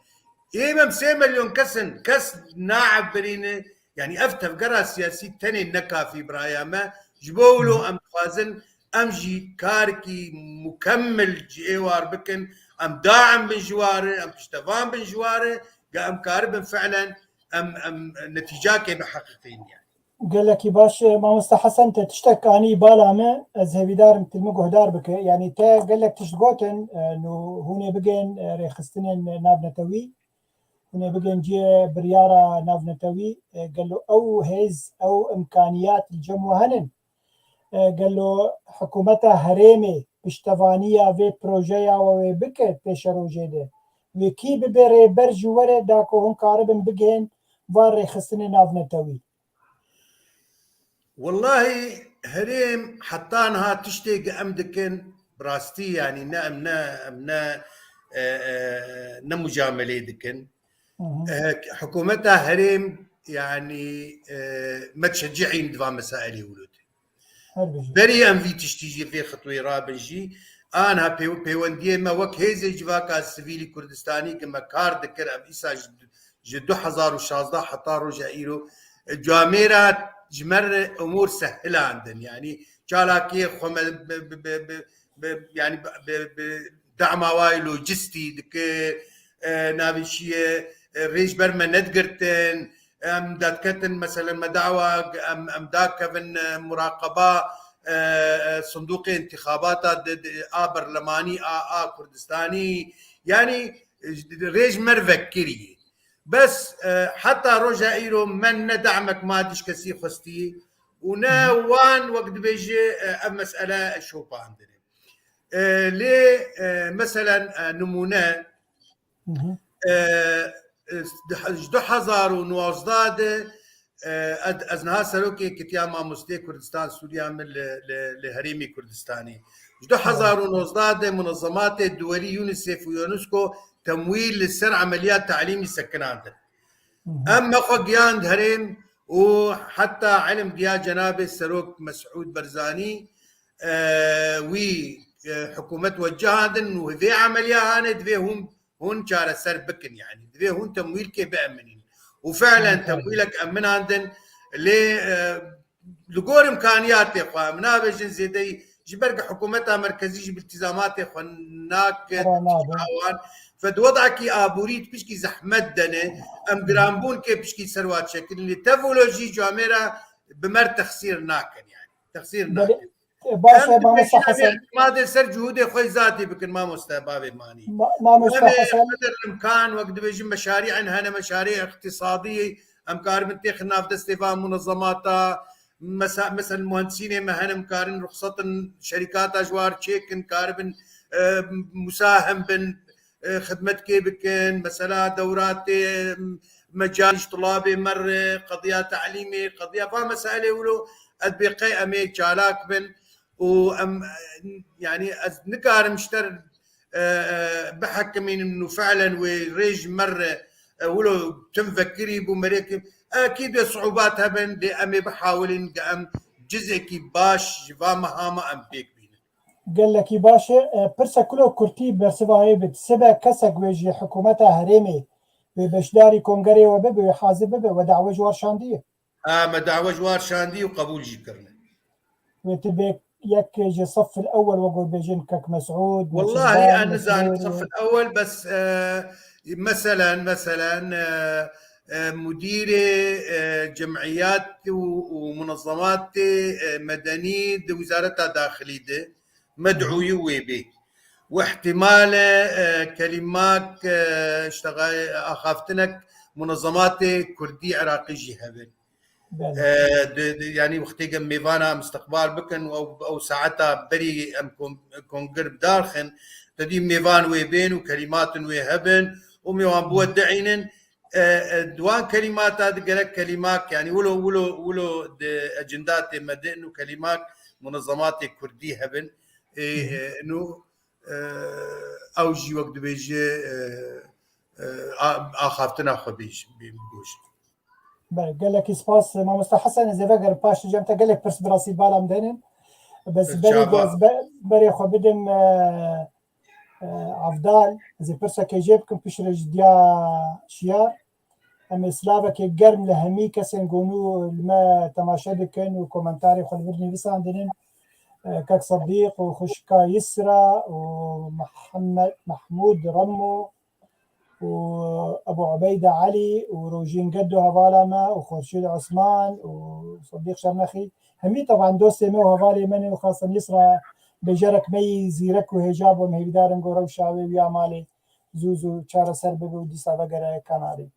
Ê me sê milyon kes in, kes naev birîne. Yanî ev tevgera siyasî tenê ne kafî biraya me. Ji bo wilo em dixwazin em jî karekî mukemmel ji êwar bikin. Em daim bin ji ware, em piştevan bin ji ware, ge em karibin fiilen em, em netîcakê biheqiqîn yani. Gelekî baş, e, mamoste Hesen, te tiştek anî bala me, ez hêvîdar im tu li min guhdar bike. Yanî te gelek tişt gotin, e, nû hûn ê bigên, e, rêxistinên navnetewî, hûn ê bigên cihê biryara navnetewî, e, gelo ew hêz, ew imkaniyat li cem we henin? E, gelo hikûmeta herêmê piştevaniya vê projeya we wê bike pêşerojê de? Wê kî bibe rêber ji we re da ku hûn karibin bigihên van rêxistinê navnetewî? Wellahî herêm heta niha tiştê ku em dikin, bi rastî, yanî ne em ne, em ne, e, e, ne mucamelê dikin. Hı hı. E, hikûmeta herêm, yanî, e, me dişecihîn di van mesailê wilo de. Her bijî. Berî em vî tiştî jî vê xitwê rabin jî, Anha pêw-, pêwendiyê me wek hêzê civaka sivîlî Kurdistanî ki me kar dikir, ev îsa ji, ji du hezar û şazdeh heta roja îro, e, camêra ji me re umûr sehilandin. Yanî çalakiyê xwe me bi, bi, bi, bi, bi, yanî bi, bi, bi dema wayê lojistî dike, e, navêşiyê, e, rê ji ber me nedigirtin, em dadketin, meselen, me dawa, em, em dakevin, e, muraqeba, e, e, sindûqê intixabata di, di, a berlemanî, a, a Kurdistanî, yanî, e, rê ji me re vekirî. Bes, e, heta roja îro me ne damek madî ji kesî xwestî û ne Hı hı. wan wek dibêje, e, ev mesele şopandine. E, lê, e, meselen, e, nimûne, Hı hı. e, e, ji du hezar û nozdeh de, e, ed-, ez niha serokê Kitiya Mamostê Kurdistan Sûriya min li, li, li Herêmê Kurdistanê. Ji du hezar û nozdeh de munezematê duwelî UNICEF û UNESCO temwîl li ser emeliya talîmî sekinandin. Hı hı. Em me xwe giyand herêm û heta ilim giya cenabê Serok Mesûd Barzanî, e, wî, e, hikûmet wecihandin û vê emeliya hanê divê hûn, hûn çareser bikin, yanî divê hûn temwîlkê bieminîn. Û fiilen Hı hı. temwîlek eminandin, lê, e, li gor imkaniyatê xwe, em nabêjin zêdeyî, ji ber ku hikûmeta merkezî ji biltîzamatê xwe nake Qerar nade. Wan, ve di wedakî aborî pişkî zehmet dene, em giranbûn kê pişkî ser wa çekirin. Lê tev wilo jî camêra bi me re texsîr nakin, yanî. Texsîr Belê. nakin. E, baş Em e, mamosta dibêjin em Hesen. îtimadê ser cihûdê xwe zatî bikin, mamoste bavê manî. Ma-, mamosta Em ê Hesen. qeder imkan, wek dibêjin meşarî'in hene, meşarî iqtîsadî, em karibin têxin nav destê van munezemata, mesa-, mesel muhendisînê me hene, em karin ruxsetin şerîkata ji war çêkin, karibin, e, musahim bin, e, xidmetkê bikin, mesela dewratê, e, mecal ji tulabê me re, qediya talîmê, qediya van meselê wilo, ez bê qey em ê çalak bin û em, e, yanî ez nikarim ji te re, e, e, bihekimînim û fiilen wê rê ji me re, e, wilo tim vekirî bû merêkim. Ekîd wê siûbat hebin, lê em ê bihawilin ke em cizekî baş ji va mehama em pêk bînin. Gelekî baş e. E, pirsa kulo kurtî bersiva wê bid. Sibe kesek wê ji hikûmeta herêmê wê beşdarî kongerê we bibe, wê hazir bibe, we dawe ji war şandiye. A, me dawe ji war şandî û qebûl jî kirine. Wê tu bê yek ji sef el ewel we got bêjin Kek Mesûd, Wellahî Neçirvan, ez nizanim Mesûd. sef el ewel, bes, e, meselen, meselen, e, e, mudîrê, e, cemiyat û, û munezematê, e, medenî di wizareta daxilî de medûyî wê bê. Û ihtimal e, e, kelîmak, e, işte, axaftinek munezematê kurdî iraqî jî hebin. Belê. E, di, di, yanî wextê ke mêvana em istiqbal bikin û ew, ew saeta berî em kon-, konger bidarxin, te dî mêvan wê bên û kelîmatin wê hebin û mêvan bi we di'înin. E, e, di wan kelîmata di gerek kelîmak, yanî wilo, wilo, wilo di ecindatê me din û kelîmak munezematê kurdî hebin. Ê, Hı hı. e, nû, e, ew jî wek dibêje, e, e, a-, axaftina xwe bêj-, bê-, bigojin. Belê, gelekî spas, mamosta Hesen, ez ê vegerim paş cem te gelek pirs bi rastî bala min denin. Bes Çava. berê ez be-, berê xwe bidim, e, e, Avdal, ez ê pirsekê jê bikim, piştre ji diya Şiyar. Em ê silavekê germ li hemî kesên ku nû li me temaşe dikin û komentarê xwe li vir nivîsandinin, e, Kek Sedîq û xwişka Yisra û Mihemed Mehmûd Remo û Ebu Ubeyde Elî û Rojîn Geddo hevala me û Xurşîd Osman û Sedîq Şernexî. Hemî teban dostê me û hevalê me ne û xasan Yisra bêjerek me yî zîrek û hêja bû. Em hêvîdar in ku rewşa wê û ya malê zû zû çareser bibe û dîsa vegere kanalê.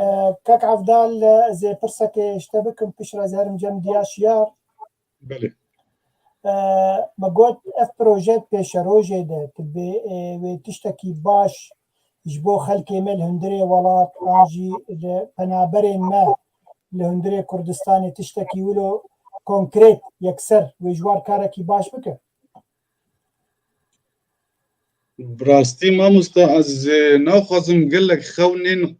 E, Kek Evdal, e, ez ê pirsekê ji te bikim, piştre ez herim cem diya Şiyar. Belê. E, me got, ev proje pêşerojê de, tu bê, e, wê tiştekî baş ji bo xelkê me li hundirê welat, an jî li penaberên me li hundirê Kurdistanê tiştekî wilo konkret, yekser, wê ji war karekî baş bike? Bi rastî mamosta, ez, e, naxwazim gelek xewnên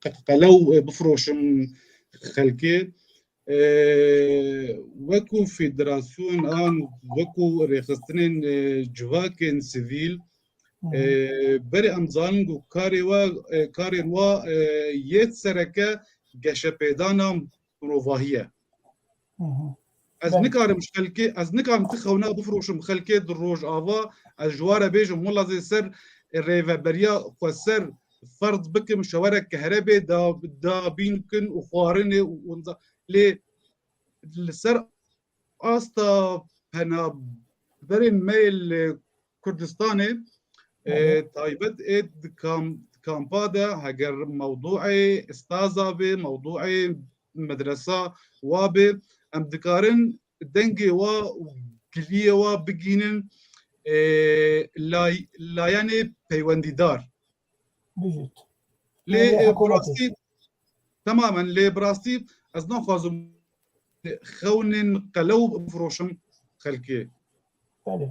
qe-, qelew, e, bifroşim xelkê. e, wekû federasyon an wekû rêxistinên, e, civakên sivîl, e, berê em zanin ku karê we, e, karên we, e, yê sereke geşepêdana mirovahî ye. Ez nikarim ji xelkê, ez nikarim ti xewna bifroşim xelkê di Rojava, ez ji we re bêjim, wela zê ser rêveberiya xweser ferz bikim, şewerek kehrebê da, da bîn bikin û xwarinê û winza. Lê li ser asta penaberên me yê li Kurdistanê, e, taybet ê di kam-, kampa de heger mewdûê staza bê, mewdûê medresa wa bê, em dikarin dengê wa û giliyê wa bigînin, e, lay-, layenê peywendîdar. Bijît. Lê, e, bi rastî, temamen, lê bi rastî ez naxwazim xewnên qelew bifroşim xelkê. Belê.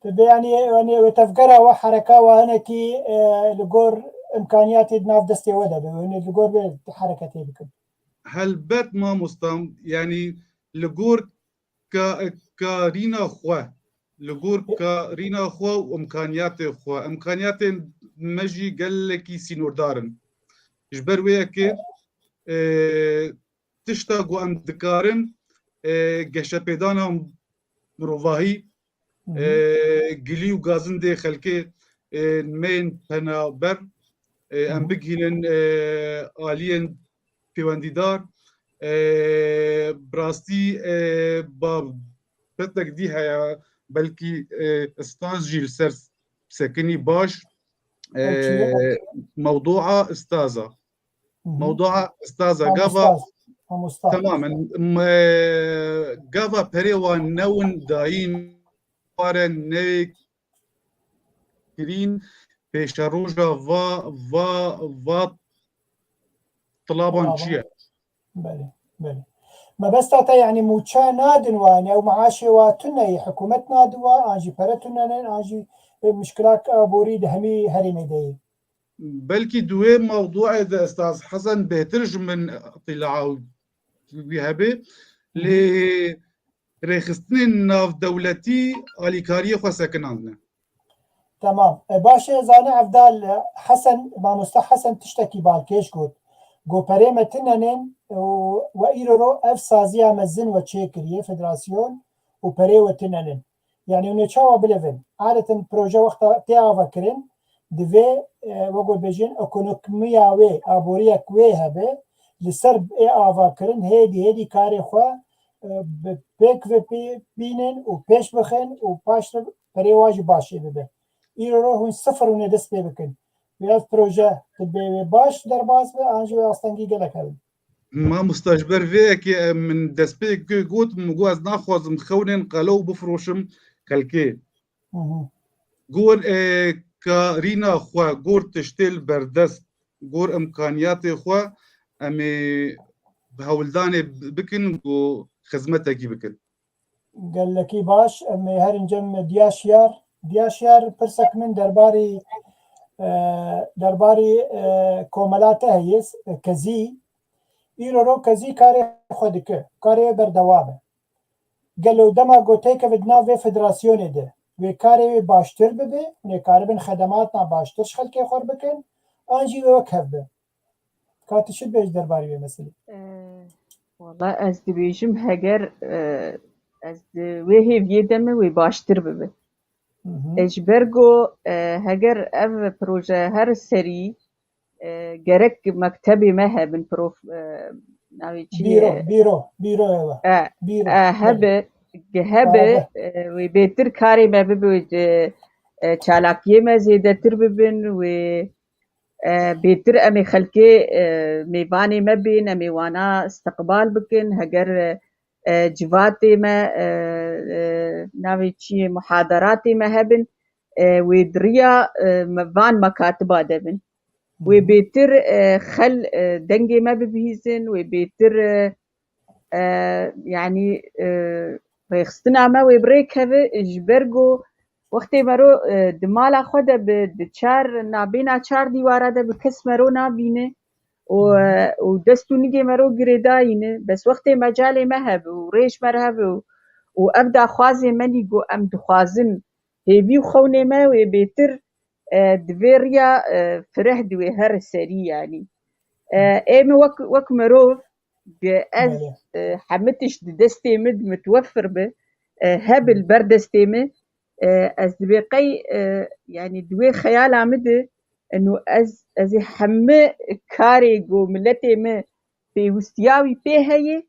Te bê, yanî, yanî wê tevgera we, hereka we hinekî, e, li gor imkaniyatê di nav destê we de be, yanî li gor vê hereketê bikin. Helbet mamostam, yanî li gor ka-, karîna xwe, li gor karîna xwe û imkaniyatê xwe. Imkaniyatên me jî gelekî sînordar in. Ji ber wê yekê, e, tişta ku em dikarin, e, geşepêdana mirovahî, e, gilî û gazindê xelkê, e, me yên penaber, e, em bigihînin, e, aliyên pêwendîdar. E, bi rastî, e, babetek dî heye, belkî, e, staz jî li ser sekinî baş. E, mewdûa staza. Mewdûa staza, gava, temamen, me, gava perê wan newin dayîn, ware neyê kirîn, pêşeroja va, va, va tilaban çi ye? Belê, belê. Mebesta te, yanî, mûçe nadin wan, ew meaşê wa tune ye, hikûmet nadin wa, an jî pere tune ne, an jî, e, mişkilak aborî di hemî herêmê de ye. Belkî di wê mewdûê de Estaz Hesen bêhtir ji min îtîlaa wî hebe, lê rêxistinên navdewletî alîkariyê xwe sekinandine. Temam. E, baş e, zane Evdal, e, Hesen, mamoste Hesen tiştekî balkêş got. Got, perê me tune nin û we îro ro ev saziya mezin we çêkiriye, federasyon û perê we tune nin. Yanî hûn ê çawa bilivin? Adetin proje wexta tê avakirin, divê, e, wek bêjin, ekonomiya wê, aboriyek wê hebe, li ser ê avakirin, hêdî, hêdî karê xwe, e, bi pêk ve pê-, bînin û pêş bixin û paştir perê wa jî başê bibe. Îro ro hûn sifir hûn ê dest pê bikin. Vê ev proje dibê wê baş derbas be, an jî wê astengî gelek hebin. Mamosta, ji ber vê yekê, em, min destpêkê got, min got, ez naxwazim xewnên qelew bifroşim xelkê. Hı hı. Gor, e, karîna xwe, gor tiştê li berdest, gor imkaniyatê xwe, em ê hewldanê bi-, bikin, ku xizmetekî bikin. Gelekî baş, em ê herin cem Diyaşiyar. Diyaşiyar, pirsek min derbarî, e, derbarî, e, komela te heye, e, Kezî. Îro ro Kezî karê xwe dike, karê wê berdewam e. Gelo dema ku têkeve di nav vê federasyonê de, wê karê wê baştir bibe, hûn ê karibin xedematna baştir ji xelkê xwe re bikin, an jî wê wek hev be? Ka tu çi dibêjî derbarê vê meselê? Ee, wala ez dibêjim heger, e, ez di wê hêviyê de me wê baştir bibe. Hı hı. E, ji ber ku, e, heger ev proje her serî, e, gerek mektebê me hebin, prof, e, navê çi ye? Bîro, bîro, bîroyê we. E, Bîro, e, hebe, belê. Ge-, hebe, Arebe. E, wê bêtir karê me bibe, e, çalakiyê me zêdetir bibin, wê e, bêtir em ê xelkê, e, mêvanê me bên, em ê wana istiqbal bikin, heger, e, civatê me, e, e, navê çi ye, muhaderatê me hebin, e, wê di riya, e, me-, van mekatiba de bin. Wê Hı hı. bêtir, e, xel, e, dengê me bibihîzin, wê bêtir, e, e, yanî, e, rêxistina me wê bi rê keve, ji ber ku wextê mero, e, di mala xwe de bi, di çar, nabêna çar dîwara de bi kes mero nabîne. û, û dest û nigê me ro girêdayî ne. Bes wextê mecalê me hebe û rêj me re hebe û, û ev daxwazê me nî ku em dixwazin hêvî û xewnê me wê bêtir, e, di vê riya, e, fireh di wê her serî yanî. E, ê me wek, wek mirov, di ez, Belê. e, hemî tişt di destê min di mitwefir bi, e, hebe li ber destê min, e, ez dibê qey, e, yanî di wê xeyala min de, eno ez, ez ê hemî karê ku miletê min pêwistiya wî pê heye,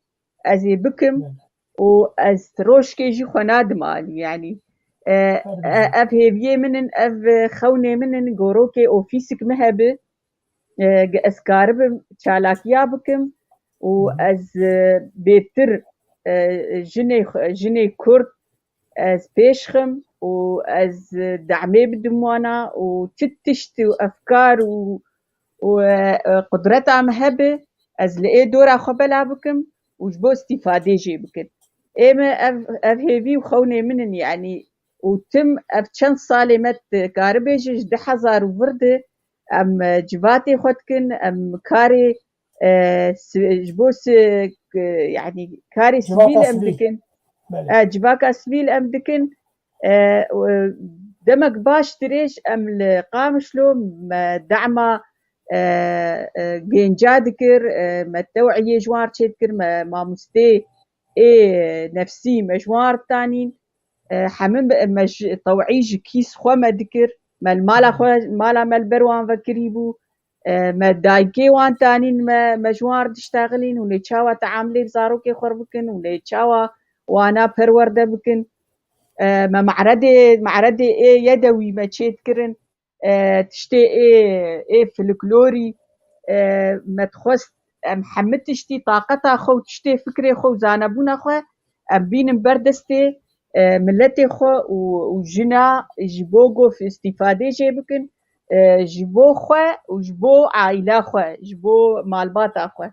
ez ê bikim Belê. û ez rojkê jî xwe nadim alî. Yanî, e, Her e, bize. ev hêviyê min in, ev, e, xewnê min in, gorokê ofîsik min hebe, e, ge ez karibim çalakiya bikim û Hı hı. ez, e, bêtir, e, jinê xwe, jinê Kurd ez pêş xim û ez, e, demê bidim wana û çi tişt û efkar û, û, e, e, qudreta min hebe, ez li ê dora xwe bela bikim û ji bo îstîfadê jê bikin. Ê me ev, ev hêvî û xewnê min in, yanî û tim ev çend salê me dikaribêje ji du hezar û vir de em, e, civatê xwe dikin, em karê, e, si-, ji bo si-, k-, yanî karê Civata sivîl em sivîl. dikin. Belê. E, civaka sivîl em dikin. E, û, e, demek baş dirêj em li Qamişlo me dema, e, e, gênca dikir, e, me tewiyê ji wan re çêdikir, me mamostê ê nefsî me ji wan re ditanîn. E, hemî me, me ji tewî ji kîs xwe me dikir. Me li mala xwe, mala me li ber wan vekirî bû. E, me dayikê wan tanîn, me, me ji wan re diştexilîn. Hûn ê çawa teamilê bi zarokê xwe re bikin? Hûn ê çawa wana perwerde bikin? E, me me'redê, me'redê ê yedewî me çêdikirin. E, tiştê ê, ê folklorî, e, me dixwest em hemî tiştî taqeta xwe û tiştê fikrê xwe û zanebûna xwe em bînin ber destê, e, miletê xwe û, û jina ji bo ku îstîfadê jê bikin, e, ji bo xwe û ji bo aîla xwe, ji bo malbata xwe.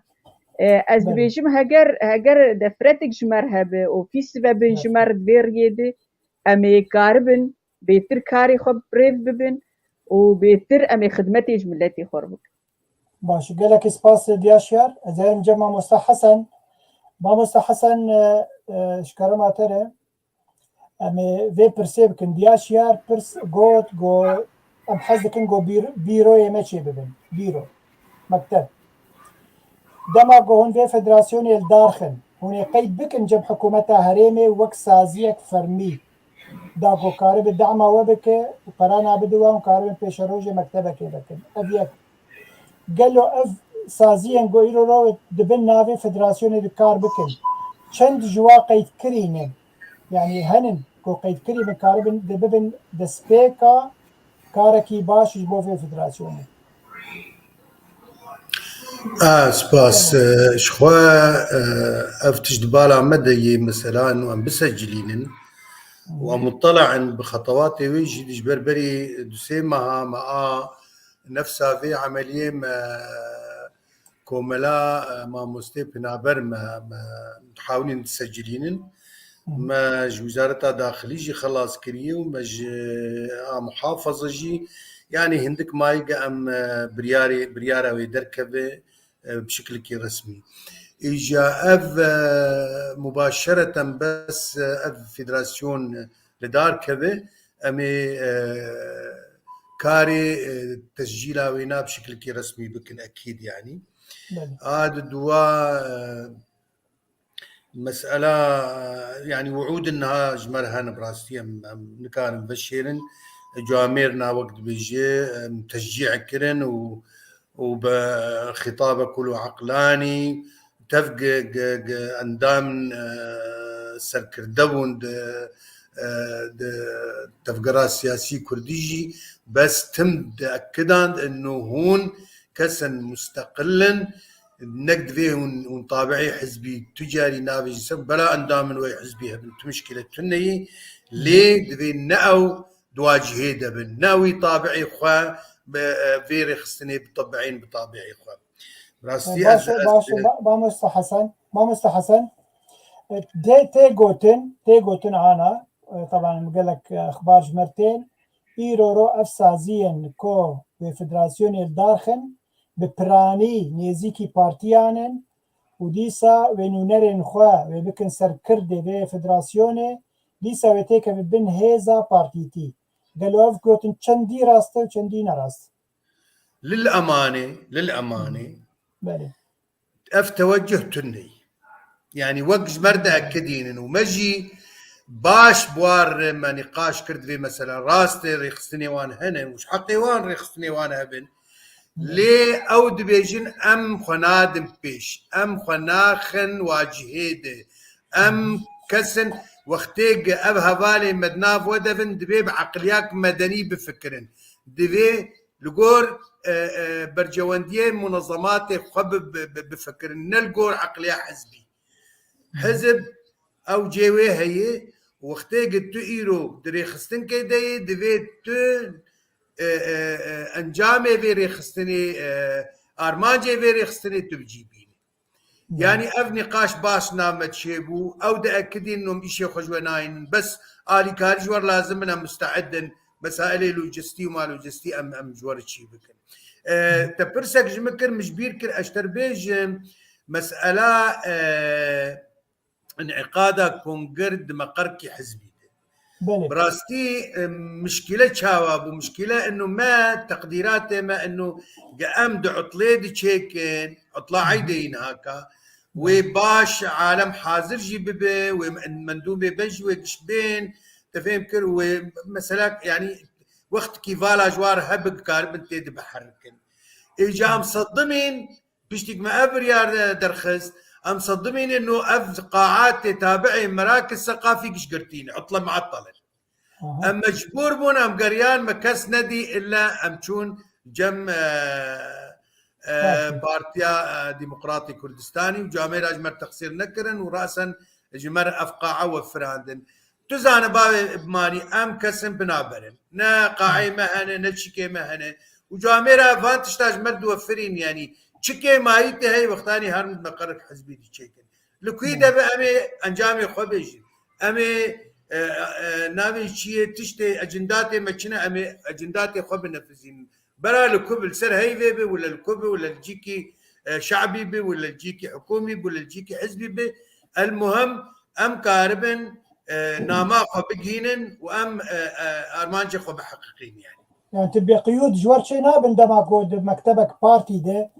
E, ez Belê. dibêjim heger, heger nefretik ji me re hebe, ofîs vebin ji Belê. me re di vê riyê de, em ê karibin bêtir karê xwe bi rêv bibin û bêtir em ê xidmetê ji miletê xwe re bikin. Baş, gelekî spas Diya Şiyar. Ez herim cem Mamosta Hesen. Mamosta Hesen, e, e, ji kerema te re em ê vê pirsê bikin. Diya Şiyar pirs got, got, em hez dikin got bîr-, bîroyê me çê bibin. Bîro. Mekteb. Dema ku hûn vê federasyonê li dar xin, hûn ê qeyd bikin cem hikûmeta herêmê wek saziyek fermî da ku karibe dema we bike û perana bide wan û karibin pêşerojê mektebekê vekin. Ev yek. Gelo ev saziyên ku îro ro dibin navê federasyonê di kar bikin, çend ji wa qeydkirî ne? Yanî henin ku qeydkirî bin, karibin de bibin destpêka karekî baş ji bo vê federasyonê. A, spas. Tamam. E, ji xwe, e, ev tişt di bala me de yê, mesela, inu em bisecilînin û em mutela in bi xetewatê wê jî, di ji ber berî du sê meha me a nefsa vê emeliyê me komela, e, mamostê Pinaber me, me dihawilîn disecilînin. Hı. Me ji Wizareta Daxilî jî xelas kiriye û me ji a muhafaza jî, yanî hindik mayî ge em, e, biryarê, biryara wê derkeve, e, bi şiklikî resmî. Îja ev, e, mubaşereten bes, e, ev federasyon li dar keve, em ê, e, karê, e, tescîla wêna bi şiklikî resmî bikin, ekîd yanî. Belê. A di dua, e, mesela, e, yanî wi'ûdin niha ji me re hene, bi rastî em, em nikarin veşêrin. Camêr na wek dibêje, em teşcî kirin û, û bi xîtabe kul û eqlanî, tev gi, gi, gi endamên, e, serkirde bûn di, e, di tevgera siyasî kurdî jî, bes tim diekidan inu hûn kesên musteqil in, nek divê hûn, hûn tabi'ê hizbî tu carî navê jî ser, bela endamên we hizbî hebin, tu mişkîle tune ye, lê divê ne ew di wa cihê de bin, ne wî tabi'ê xwe bi, e, vê rêxistinê bitebi'ên bi tabi'ê xwe. Rastî Baş ez, e, ez, baş e, e, ba-, Mamosta Hesen, Mamosta Hesen, e, tê, tê gotin, tê gotin ana, e, taban gelek, e, exbar ji me re tên, îro ro ev saziyên ku vê federasyonê li dar xin, bi piranî nêzîkî partiyan in û dîsa wê nûnerên xwe wê bikin ser kirdê vê federasyonê, dîsa wê têkeve bin hêza partîtî. Gelo ev gotin çendî rast e û çendî ne rast? Lil emanê, lil emanê. Belê. Ev teweceh tune ye. Yanî wek ji me re diekidînin û me jî baş bi wan re me nîqaş kir, divê mesela rast e, rêxistinê wan hene û ji heqê wan rêxistinê wan hebin. Lê ew dibêjin, em xwe nadin pêş, em xwe naxin wacihê de. Em kes in, wextê ev hevalên me di nav we de bin, divê bi eqliyak medenî bifikirin. Divê li gor, e, e, bercewendiyê munezematê xwe bi, bi, bi, bifikirin, ne li gor eqliya hizbî. Hizb ew cê wê heye, wextê ku tu îro di rêxistinkê de yê, divê tu, e, e, e, encamê vê rêxistinê, e, armancê vê rêxistinê tu bi cî bînî. Yanî ev nîqaş baş nav me çêbû, ew diekidînin û em îşê xwe ji we nayînin. Bes alîkarî ji we re lazim in, em musteid in. Mesailê lojistî û malojistî em, em ji we re çî bikin. E, te pirsek ji min kir, min ji bîr kir, ez ji te re bêjim, mesela, e, înîqada kongir di meqerkî hizbî de. Belê. Bi rastî, e, mişkîle çawa bû? Mişkîle ino me, teqdîratê me ino ge em di utlê diçêkin, utla eydê yî nihaka, wê baş alem hazir jî bibe, wê mendûbê be jî wê giş bên, te fêm kir, wê mesela, yanî wextikî vala ji wan re hebe, dikaribin tê de biherikin. Êca em sedimîn, piştî ku me ev biryar de-, derxist, em sedimîn ino ev qaat tê tabi'ê Merakil Seqafî gişgirtî ne, utle muattel in. Em mecbûr bûn, em geriyan, me kes nedî, illa em çûn cem, e, e, Partiya, e, Demokratî Kurdistanî û camêra ji me re texsîr nekirin û rasen ji me re ev qaa wefirandin. Tu zane bavê bimanî, em kesin binaberin. Ne qaê me hene, ne çikê me hene. Û camêra van tişta ji me re diwefirîn, yanî çi kêmayî tê heye wextanî herin meqerik hizbî diçêkin. Li kuyî de be em ê encamê xwe bêjin. Em ê, e, e, navê çi yê, tiştê, ecindatê me çi ne, em ê ecindatê xwe binefizînin. Bera li ku bi, li ser heyvê bi, wila li ku bi, wila li cîkî, e, şe'bî bi, wila li cîkî hikûmî bi, wila li cîkî hizbî bi. El muhim, em karibin, e, nama xwe bigihînin û em, e, e, armancê xwe biheqîqîn, yanî. Yani tu bêqiyûd ji wer çê nabin dema ku di mektebek partî de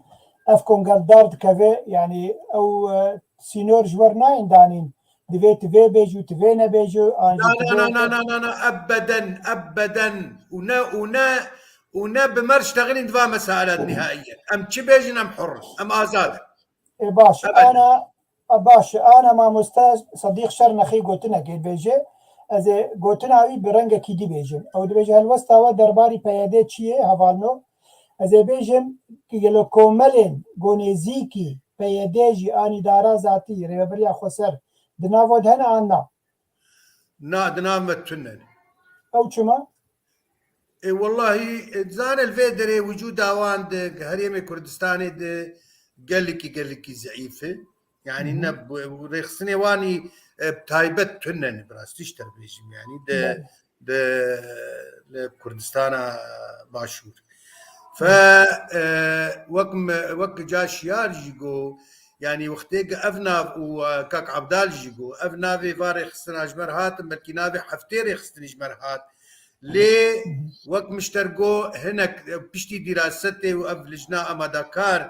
ev kongeldar dikeve, yani ew, e, sînor ji wer nayên danîn. Divê tu vê bêjî û tu vê nebêjî, an jî tu vê Na, na, na, na, na, na, ebeden, ebeden. Û ne, û ne, û ne bi me re ştexilîn di va mesaila de nihaiyen. Em çi bêjin, em hur in, em azad in. Ê baş, Ebeden. Ana, a baş, ana mamoste Sedîq Şernexî gotinekê dibêje, ez ê gotina wî bi rengekî dî bêjim. Ew dibêje, helwesta we derbarî P Y D çi ye, hevalno? Ez ê bêjim, gelo komelên ku nêzîkî P Y D jî an îdara zatî, rêveberiya xweser, di nav we de hene an na? Na, di nav me tune ne. Ew çima? Ê, wellahî, e, zane li vê derê wicûda wan di herêmê Kurdistanê de gelekî, gelekî zeîf e. Yanî Hı hı. ne bu, bu rêxistinê wan î, e, taybet tune ne, bi rastî ji te bêjim. Yanî de, Belê. de, li Kurdistana Başûr. Fe, e, wek me, wek ca şiyar jî got, yanî wextê ku ev nav û, e, kak Abdal jî got, ev navê va rêxistina ji me re hatin, belkî navê heftê rêxistinî ji me re hat. Lê wek min ji te re got, hinek, e, piştî dîrasetê û ev lijna amadekar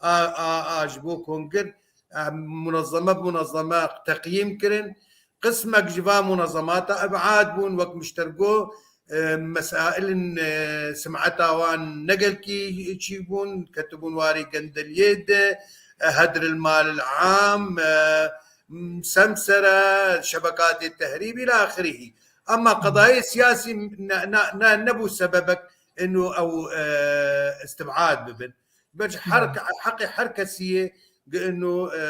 a, a, a ji bo kongir, e, munezeme bi munezeme teqyîm kirin. Qismek ji van munezemata ebad bûn, wek min ji te re got, e, mesailin, e, simeta wan ne gelkî çî bûn, ketibûn warê gendeliyê de, e, hedr il mal il am, e, m-, semsere, şebekatê tehrîb îlâ axirîhî. Ama qedayê siyasî ne, ne, ne, nebû sebebek ino ew, e, istibad bibin. Ber ji her, heqê her kesî ye, gi ino, e,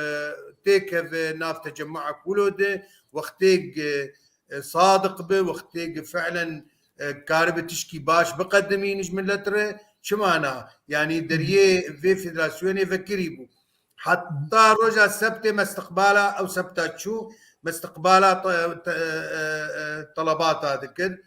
têkeve nav tecemmuek wilo de, wextê gi, e, sadiq bi, wextê gi fi'len, e, karibe tişkî baş biqedimîn ji milet re, çima na? Yanî deriyê vê federasyonê vekirî bû. Heta roja sebtê me istiqbala, ew sebta çû, me istiqbala te-, te-, e, e, telebata dikir.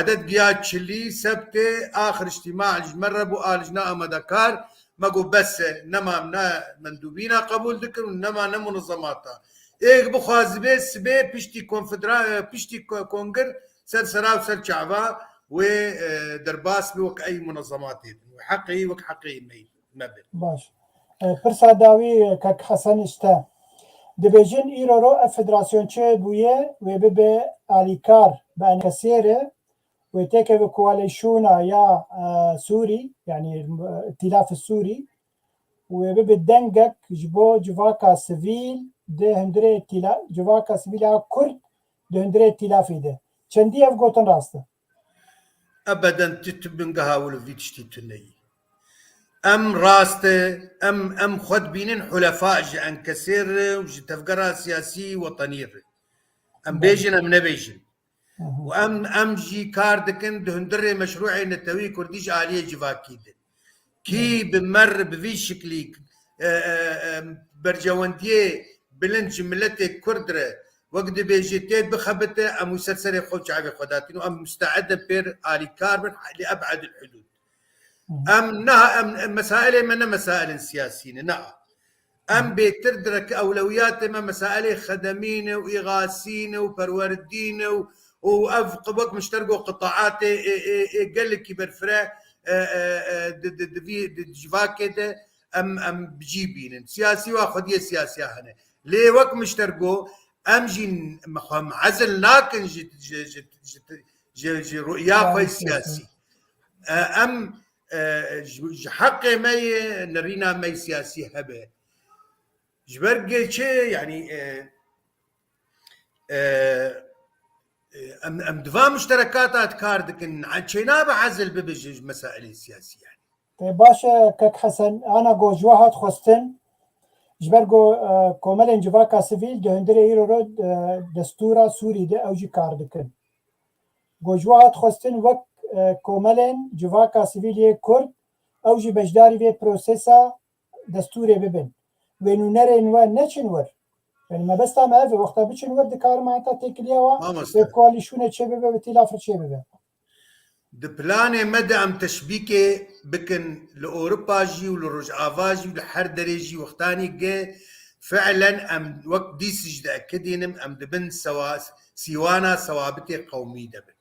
Edet giya çilî sebtê axir îctîma ji me re bû a lijna amadekar, Me got bes e, nema ne mendûbîna qebûl dikin û nema ne munezemata. Êk bixwazibê sibê piştî konfedera-, piştî ko-, kongir ser sera û ser çava wê, e, derbas bi wek ey munezematê din. Wê heqê wek heqê me, me be. Baş. E, pirsa dawî kek Hesen işte. Dibêjin îro ro ev federasyon çi bûye, wê bibe alîkar bi enkesêre, wê têkeve koalîsyona ya, e, Sûrî, yanî, e, Îtîlafê Sûrî, wê bibe dengek ji bo civaka sivîl di hundirê îtîla-, civaka sivîl ya Kurd di hundirê îtîlafê de. Çendî ev gotin rast e? Ebeden tu, tu bingeha wilo vî tiştî tu neyî. Em rast e, em, em xwe dibînin hulefa ji enkesêr re û ji tevgera siyasî wetenî re. Em Belê. bêjin, em nebêjin. Hı hı. Û em, em jî kar dikin di hundirê meşrûê netewî kurdî ji aliyê civakî de. Kî Hı. bi me re bi vî şiklî, e, e, e, berjewendiyê bilind ji miletê kurd re wek dibêjê tê bixebite, em wî ser serê xwe û çavê xwe datîn û em musteed in pêr alîkar bin li eb'edil hudûd. Hı. Em ne, em, em mesailê me ne mesailên siyasî ne, na. Em bêtir direk ewlewiyatê me mesailê xedemî ne û îxasî ne û perwerdî ne û, û ev qi-, wek min ji te re got qitaatê ê, ê, ê gelekî berfireh, e, e, e, di, di, di vî, di civakê de em, em bi cî bînin. Siyasî wa xwediyê siyasiya hene. Lê wek min ji te re got, em jî xwe mezil nakin ji, ji, ji, ji, ji, ji rûya xwe Siyasî. siyasî. E, em, e, ji, ji heqê me yê nerîna me yê siyasî hebe. Ji ber gê çi, yanî, e, e, e, em, em di van muşterekata kar dikin, çênabe ezil bibe ji, ji mesailê siyasî, yanî. E, baş e, kek Hesen, ana go ji we hat xwestin, ji ber go, e, komelên civaka sivîl di hundirê îro re, e, destûra Sûrî de ew jî kar dikin. Go ji we hat xwestin wek, e, komelên civaka sivîl yê Kurd, ew jî beşdarî vê prosesa destûrê bibin. Wê nûnerên we neçin wir. Yanî mebesta me ev e, wexta biçin wir dikarim heta têkiliya we, Mamoste. wê koalîsyonê çêbibe, wê tîlafir çêbibe. Di planê me de em teşbîkê bikin li Ewropa jî û li Rojava jî û li her derê jî wextanî ge fi'len em wek dîs ji diekidînim em dibin sewa-, sîwana sewabitê qewmî de bin.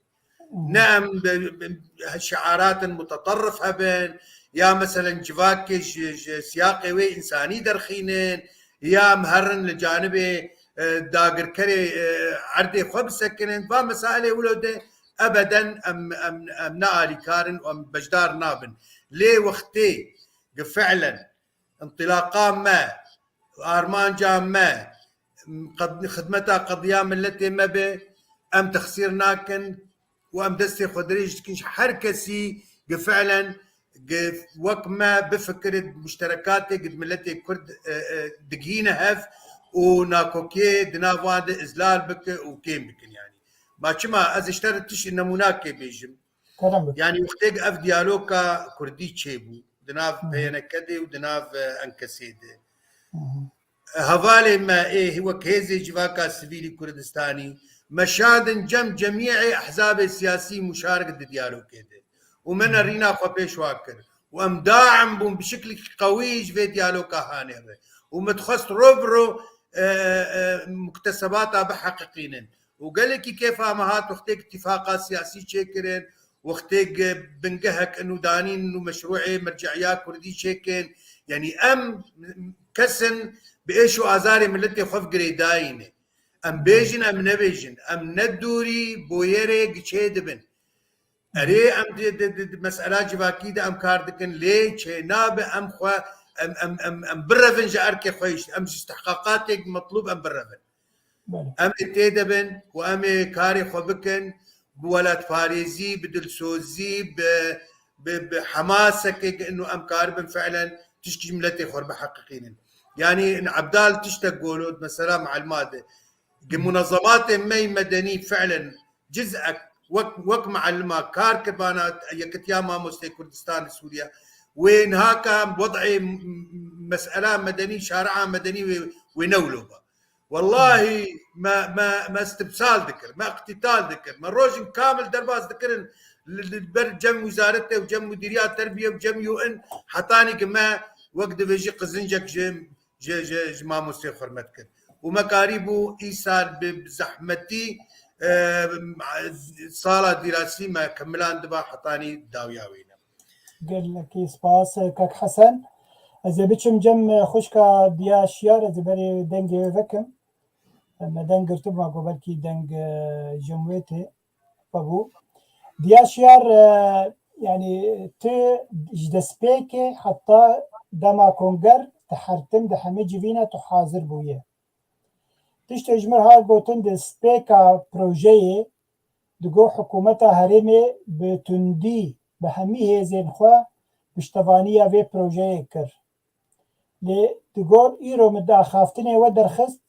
Ne em bi, bi, şiaratin muteterrif hebin, ya meselen civakê ji, ji siyaqê wê însanî derxînin, ya em herin li canibê, e, dagirkerê, e, erdê xwe bisekinin. Va mesailê wilo de ebeden em, em, em ne alîkar in û em beşdar nabin. Lê wextê gi fi'len întilaqa me, armanca me, qed-, xidmeta qediya miletê me be, em texsîr nakin û em destê xwe dirêj dikin ji her kesî gi fi'len gi wek me bifikirit muşterekatê gi miletê Kurd, e, e, digihîne hev û nakokiyê di nav wan de izlal bike û kêm bikin yanî. Ma çima ez ji te re tişt nemûnakê bêjim? Kerem bike. Yanî wextê ev diyaloga Kurdî çêbû di nav Hı hı. P Y N K de û di nav, e, Enkesê de. Hı hı. Hevalê me ê wek hêzê civaka sivîlî Kurdistanî meşandin cem cemîê ehzabê siyasî muşarik di diyalogê de. Û me nerîna xwe pêş wa kir. Û em daim bûn bi şiklekî qewî ji vê diyaloga hanê re. Û me dixwest ro bi ro, e, e, muktesebata biheqiqînin. Û gelekî kêfa me hat wextê ku îtîfaqa siyasî çêkirin, wextê ku bingehek in û danîn û meşrûê merceya kurdî çêkin. Yanî em kes in bi êş û azarê miletê xwe girêdayî ne. Em bêjin, em nebêjin. Em ne dûrî boyerê giçê dibin. Erê, em di, di, di, di mesela civakî de em kar dikin, lê çênabe em xwe, em, em, em, em birevin ji erkê xwe, em ji istihqaqatê metlûb em birevin. Belê. Em ê tê de bin û em ê karê xwe bikin, bi welatparêzî, bi dilsozî, bi, bi, bi hemasekê ino em karibin fi'len tişkî ji miletê xwe biheqiqînin. Yanî in Ebdal tiştek golo, mesela malima de. Gi munezematê me yê medenî fi'len ciz'ek wek, wek muallima kar kir bana Yekitiya Mamostê Kurdistan li Sûriye. Wê niha ka wed'ê m-, m-, mesela medenî, şari'a medenî wê, wê newlo ba. Wellahî me, me, me istibsal dikir, me iqtîtal dikir, me rojin kamil derbas dikirin li, li ber cem wîzaretê û cem mudîriya terbiye û cem U N hetanî ki me wek divê jî qizincek ji, ji, ji, ji mamostê xurmet kir. Û me karîbû îsal bi, bi zehmetî, e, sala dîrasî me kemilandiba hetanî dawiya wî ne. Gelekî spas, kak Hesen. Ez ê biçim cem xwişka Diya Şiyar, ez ê berê dengê wê vekim. Me deng girtibû, ma go belkî deng, e, ji wê tê vebû. Diya Şiyar, e, yanî tu ji destpêkê heta dema konger, tu her tim di hemî civîna tu hazir bûye. Tiştê ji min hat gotin di stpêka projeyê, digo hikûmeta herêmê bi tundî, bi hemî hêzên xwe piştevaniya vê projeyê kir. Lê digor îro min di axaftinê we derxist,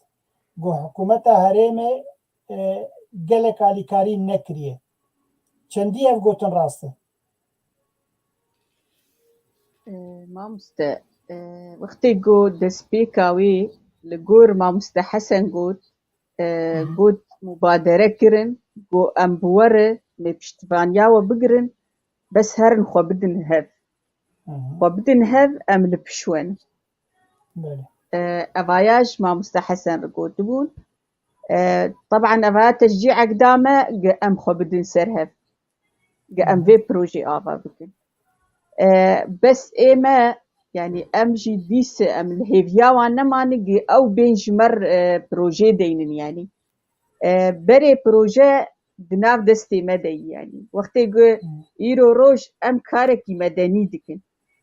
ku hikûmeta herêmê, e, gelek alîkarî nekiriye. Çendî ev gotin rast e? E, mamoste, e, wextê ku destpêka wê li gor mamoste Hesen got, e, Hı hı. got mubadere kirin, ku em bi we re, me piştevaniya we bigirin, bes herin xwe bidin hev. Hı hı. Xwe bidin hev, em li piş we ne. Belê. E, evaya ji mamoste Hesen re gotibûn. E, teban evaya teşcîek da me, ge em xwe bidin ser hev. Ge em Hı hı. vê projê ava bikin. E, bes ê me, yanî em jî dîs, em li hêviya wan nemanin, ge ew bên ji me re, e, projê deynin, yanî. E, berê proje di nav destê me de ye, yanî. Wextê ku Hı. îro roj em karekî medenî dikin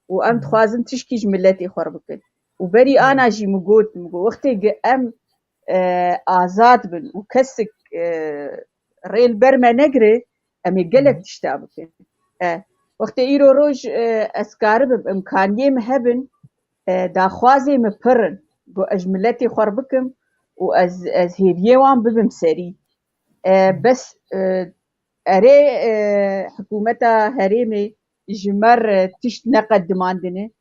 û em Hı hı. dixwazin tişkî ji miletê xwe re bikin. Û berî Hı. ana jî min got, min got, wextê ku em, e, azad bin û kesik, e, rê li ber me negire, em ê gelek Hı. tişta bikin. E, wextê îro roj, e, ez karibim, imkaniyê min hebin, e, daxwazê min pir in. Got, ez ji miletê xwe re bikim û ez, ez hêviyê wan bibim serî. E, Hı. bes, e, erê, e, hikûmeta herêmê ji me re tişt neqedimandine.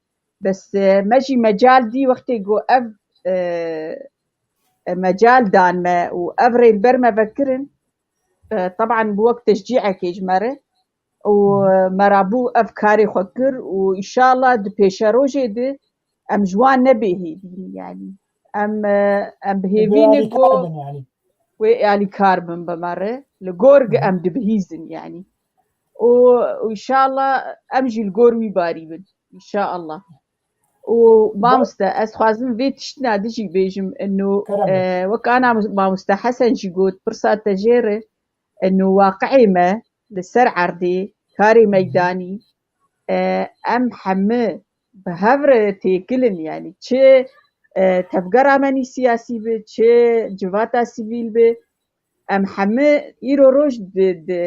Bes, e, me jî mecal dî wextê ku ev, e, e, mecal dan me û ev rê li ber me vekirin, e, teban bi wek teşcîekê ji me re û, Hı hı. e, me rabû ev karê xwe kir û înşallah di pêşerojê de em ji wan nebêhêvîn, yanî. Em, e, em bi Bi hêvî ne alîkar go bin, yanî. wê alîkar bin bi me re. Li gor Hı hı. em dibihîzin, yanî. Û, û înşallah em jî li gor wî barî bin. Înşallah. Û Ba- mamoste, ez xwazim vê tiştina di jî bêjim, ino, Kerem e, bike. wek ana mamoste Hesen jî got, pirsa te jê re, ino waqiê me li ser erdê, karê Hı hı. meydanî, e, em hemî bi hev re têkil in, yanî çi, e, tevgera me nî siyasî bi, çi civata sivîl bi, em hemî îro roj di, di,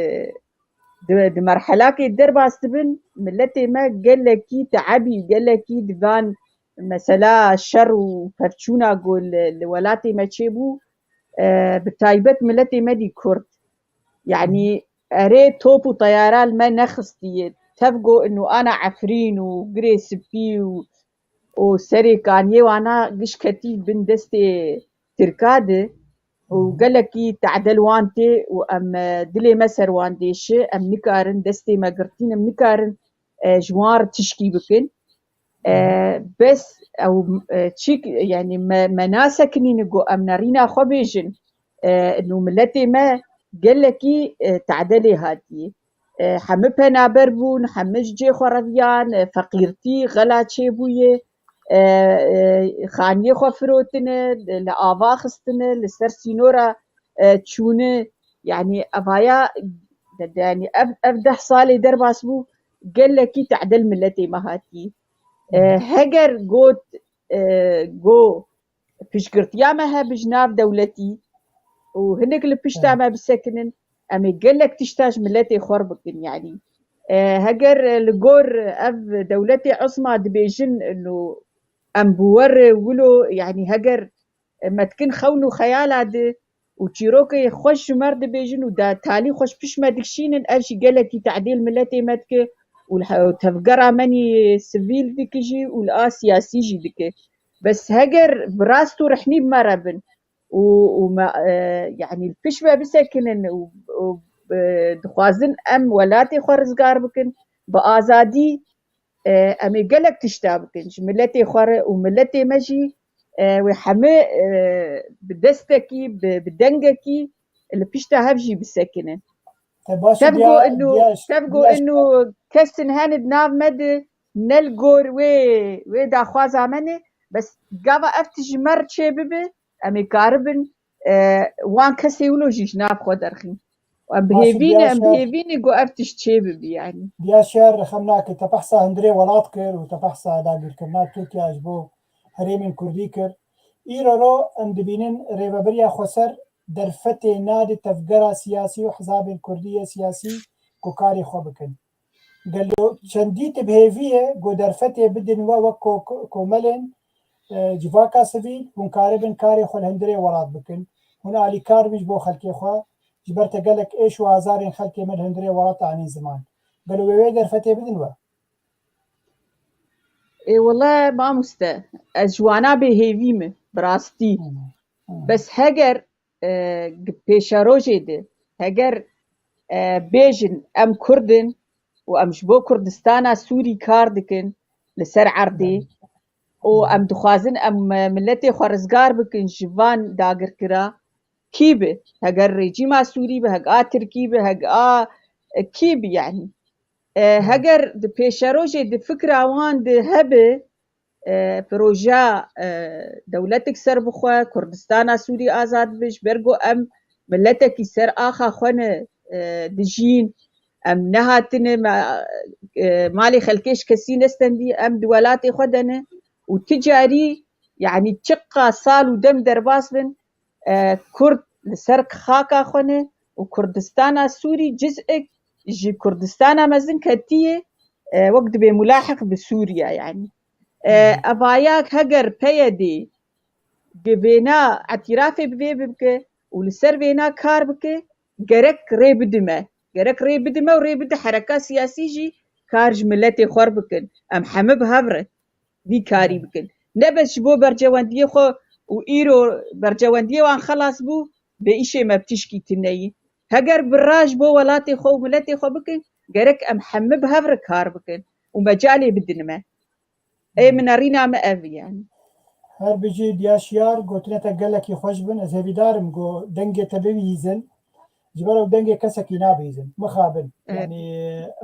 di, di merhelakê derbas dibin, miletê me gelekî teebî, gelekî di van mesela şer û pevçûna ku li, li welatê me çêbû, e, bi taybet miletê me dî Kurd. Yanî erê top û teyara li me nexistiye. Tev ku ino ana Efrîn û Girê Spî û, û serê kaniyê wana giş ketî bin destê Tirka de û Hı hı. gelekî tehdê li wan tê û em, e, dilê me ser wan dêşe, em nikarin, destê me girtîn, em nikarin, e, ji wan re tişkî bikin. E, Hı hı. bes ew, e, çîk, yanî me, me nasekinîne ku em nerîna xwe bêjin. E, nû miletê me gelekî, e, tehdê lê hatiye. E, hemî penaber bûn, hemî ji cê xwe reviyan, e, feqîrtî xela çêbûye, e, e, xaniyê xwe firotine, li ava xistine, li ser sînora, e, çûne. Yanî evaya, yanî ev, ev deh salê derbas bû, gelekî tehdê li miletê me hatî. E, Hı hı. heger got, e, go piştgirtiya me hebe ji nav dewletî û hinek li pişta Evet. me bisekinin, em ê gelek tişta ji miletê xwe re bikin, yanî. E, heger, e, li gor ev dewletê Osma dibêjin, ino em bi we re wilo, yanî heger, e, me dikin xewn û xeyala di û çîrokê xweş ji me re dibêjin û da talî xweş pişt me dikişînin, ev jî gelekî tehdê li miletê me dike û li he-, tevgera me nî sivîl dike jî û li a siyasî jî dike. Bes heger bi rast û rehnî bi me re bin û, û me, e, yanî li pişt ve bisekinin û, û e, dixwazin em welatê xwe rizgar bikin, bi azadî, e, em ê gelek tişta bikin. Ji miletê xwe re û miletê me jî, e, wê heme, e, bi destekî, bi, bi dengekî li pişta hev jî bisekinin. Te baş Tev diya-, got inu, diyaş-, tev got diyaş- inu kesin hene di nav me de ne li gor wê, wê daxwaza me ne. Bes gava ev tişt ji me re çê bibe, em ê karibin, e, wan kesê wilo jî ji nav xwe derxin. Em bi Baş hêvî ne, em bi diyaşar- hêvî ne ku ev tişt çê bibe yani. Diyaşar rexem nake, te behsa hundirê welat kir û te behsa dagirkirina Tirkiye ji bo herêmên Kurdî kir. Îro ro em dibînin rêvebiriya xweser derfetê nade tevgera siyasî û hizabên Kurdî yê siyasî ku karê xwe bikin. Gelo çendî tu bi hêvî ye ku derfetê bidin we wek ko-, ko-, komelên, e, civaka sivîl, hûn karibin karê xwe li hundirê welat bikin. Hûn alîkar bin ji bo xelkê xwe, ji ber te gelek êş û azarên xelkê me li hundirê welat anîn ziman. Gelo wê wê derfetê bidin we? Ê wele mamoste, ez ji wana bêhêvî me, bi rastî. Hı hı. Hı hı. Bes heger, e, gi pêşerojê de, heger, e, bêjin em Kurd in û em ji bo Kurdistana Sûrî kar dikin li ser erdê Belê. û Hı hı. em dixwazin em, e, miletê xwe rizgar bikin ji van dagirkira, kî be, heger rejîma Sûrî be, heg a Tirkî be, heg a, e, kî be yani. E, Hı. Heger di pêşerojê di fikra wan de hebe, e, proja, e, dewletek serbixwe, Kurdistana Sûrî azad be, ji ber ku em miletekî ser axa xwe ne, e, dijîn, em nehatine, me, e, malê xelkê ji kesî nestendî, em di welatê xwe de ne û ti carî, yani çiqa sal û dem derbas bin, e, Kurd li ser xaka xwe ne û Kurdistana Sûrî ciz'ek ji Kurdistana mezin ketiye, e, wek dibê mulahiq bi Sûriye yani. E, Hmm. Evaya heger P Y D gi vêna etirafê bi vê bike û li ser vêna kar bike, gerek rê bidime. Gerek rê bidime û rê bide hereka siyasî jî kar ji miletê xwe bikin. Em heme bi hev re vî karî Hmm. bikin. Ne bes ji bo berjewendiyê xwe û îro berjewendiyê wan xelas bû, bê îşê me bi tişkî tune yî. Heger bi raj bo welatê xwe û miletê xwe bikin, gerek em heme bi hev re kar bikin û mecalê bidin me. Ê Hmm. min nerîna me ev e yani. Her bijî Diyaşiyar, gotinê te gelekî xweş bin. Ez hêvîdar im ku dengê te bibihîzin. Ji ber ew dengê kesekî nabihîzin. Mixabin. Evet. Yani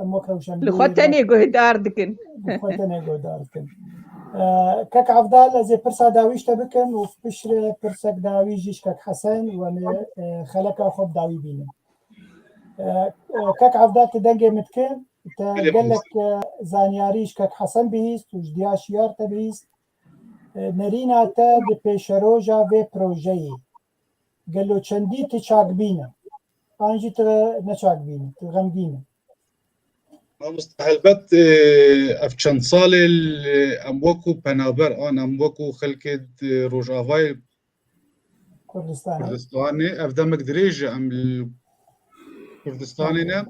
em wek rewşenbîr Li xwe tenê guhdar dikin. Li xwe tenê guhdar dikin. E, Kek Evdal, ez ê pirsa dawî ji te bikim û piştre pirsek dawî jî ji Kek Hesen û em ê, e, xeleka xwe bi dawî bînin. E, e, Kek Evdal, tu dengê min dikin, te Gelek gelek, e, zanyarî ji Kek Hesen bihîst û ji Diyaşiyar te bihîst. E, nerîna te di pêşeroja vê projeyê, gelo çendî tu çakbîn e? An jî tu neçakbîn e, tu xemgîn e? Mamoste, helbet, e, ev çend salê li, em wekû penaber an em wekû xelkê di Rojavayê Kurdistanê. Kurdistanê, ev demek dirêj e em li Kurdistanê ne.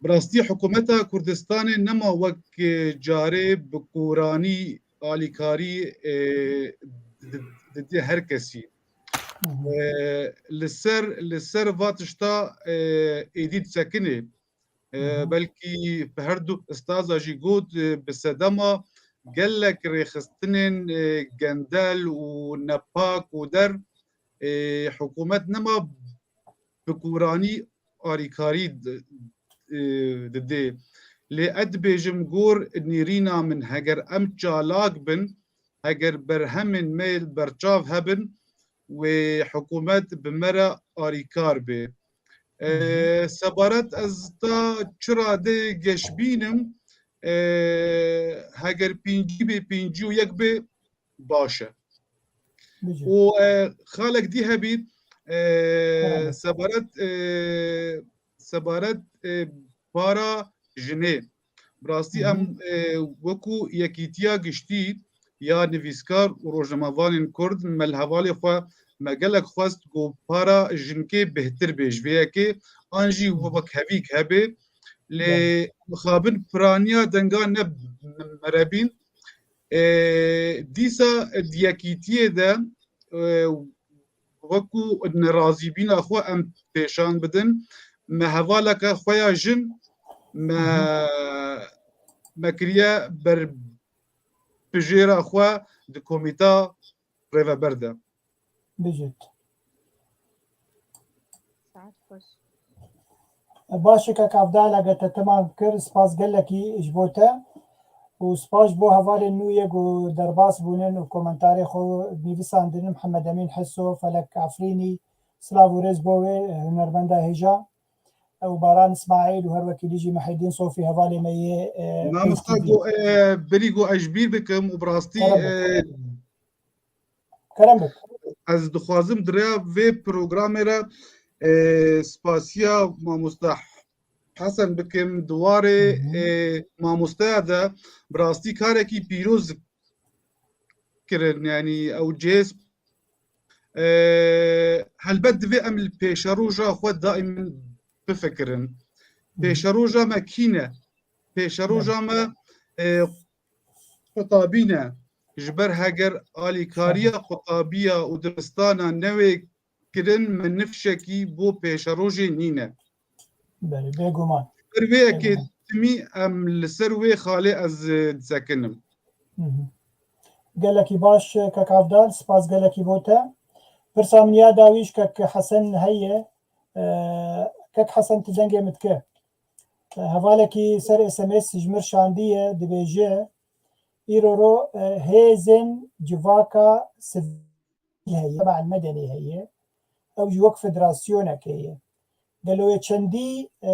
Bi rastî hikûmeta Kurdistanê nema wek, e, carê bi koranî alîkarî, e, di-, didê her kesî. Hı hı. E, li ser, li ser va tişta, e, êdî disekine. E, Hı hı. Belkî bi her du staza jî got, e, bi sedema gelek rêxistinên, e, gendel û nepak û der, e, hikûmet nema bi koranî alîkarî di-, e, didê. Lê ez dibêjim gor nêrîna min, heger em çalak bin, heger berhemên me li berçav hebin, wê hikûmet bi me re alîkar bê. E, Hı hı. Sebaret ez ta çira dê geşbîn im, e, heger pêncî bê, pêncî û yek bê, baş e. Bijî. Û, e, xalek dî hebî, e, Tamam. Sebaret, e, sebaret, e, para jinê. Bi rastî Hı hı. em, e, wekû yekîtiya giştî ya nivîskar û rojnamevanên Kurd, me li hevalê xwe me gelek xwest ku para jinkê bêhtir bê ji vê yekê, an jî Hı hı. wekhevîk hebe. Lê Belê. mixabin piraniya denga ne merebîn. E, dîsa di yekîtiyê de, e, wekû nerazîbîna xwe em pêşan bidin. me hevaleke xwe ya jin me, me kiriye ber bijêra xwe di komîta rêveber de. Bijêt. Saet xweş. Baş e, kek Evdal, eger te temam kir, spas gelekî ji bo te û spas ji bo hevalên nû yê ku derbas bûnin û komentarê xwe nivîsandin, Mihemed Emîn Hiso, Felek Efrînî, silav û rêz bo wê, hunermenda hêja, û Baran Îsmaîl û her wekî dî jî Mihîdîn Sofî, hevalê me yê, e, Mamosta P T V. Go, e, berî go ez ji bîr bikim û bi rastî, Kerem bike. e, Kerem bike. Ez dixwazim di rêya vê programê re, e, spasiya mamosta Hesen bikim. Di warê, Hı hı. e, mamosteya de bi rastî karekî pîroz kirin. Yanî ew cêz, e, helbet divê em li pêşeroja xwe daîmen bifikirin. Hı hı. Pêşeroja me kî ne? Pêşeroja Evet. me, e, qutabî ne. Ji ber heger alîkariya Tabii. qutabiya û diristana newê kirin, me nifşekî bo pêşerojê nîne. Belê, bêguman. Ji ber vê yekê Bêguman. timî em li ser wê xalê ez, e, disekinim. Hı hı. Gelekî baş, kek Evdal, spas gelekî bo te. Pirsa min ya dawî ji kek Hesen heye. E, kek Hesen, tu dengê min dike. E, hevalekî ser S M S ji min şandiye, dibêje, îro ro, e, hêzên civaka sivîl heye, Mectema Medenî heye. Ew jî wek federasyonekê ye. Gelo wê çendî, e,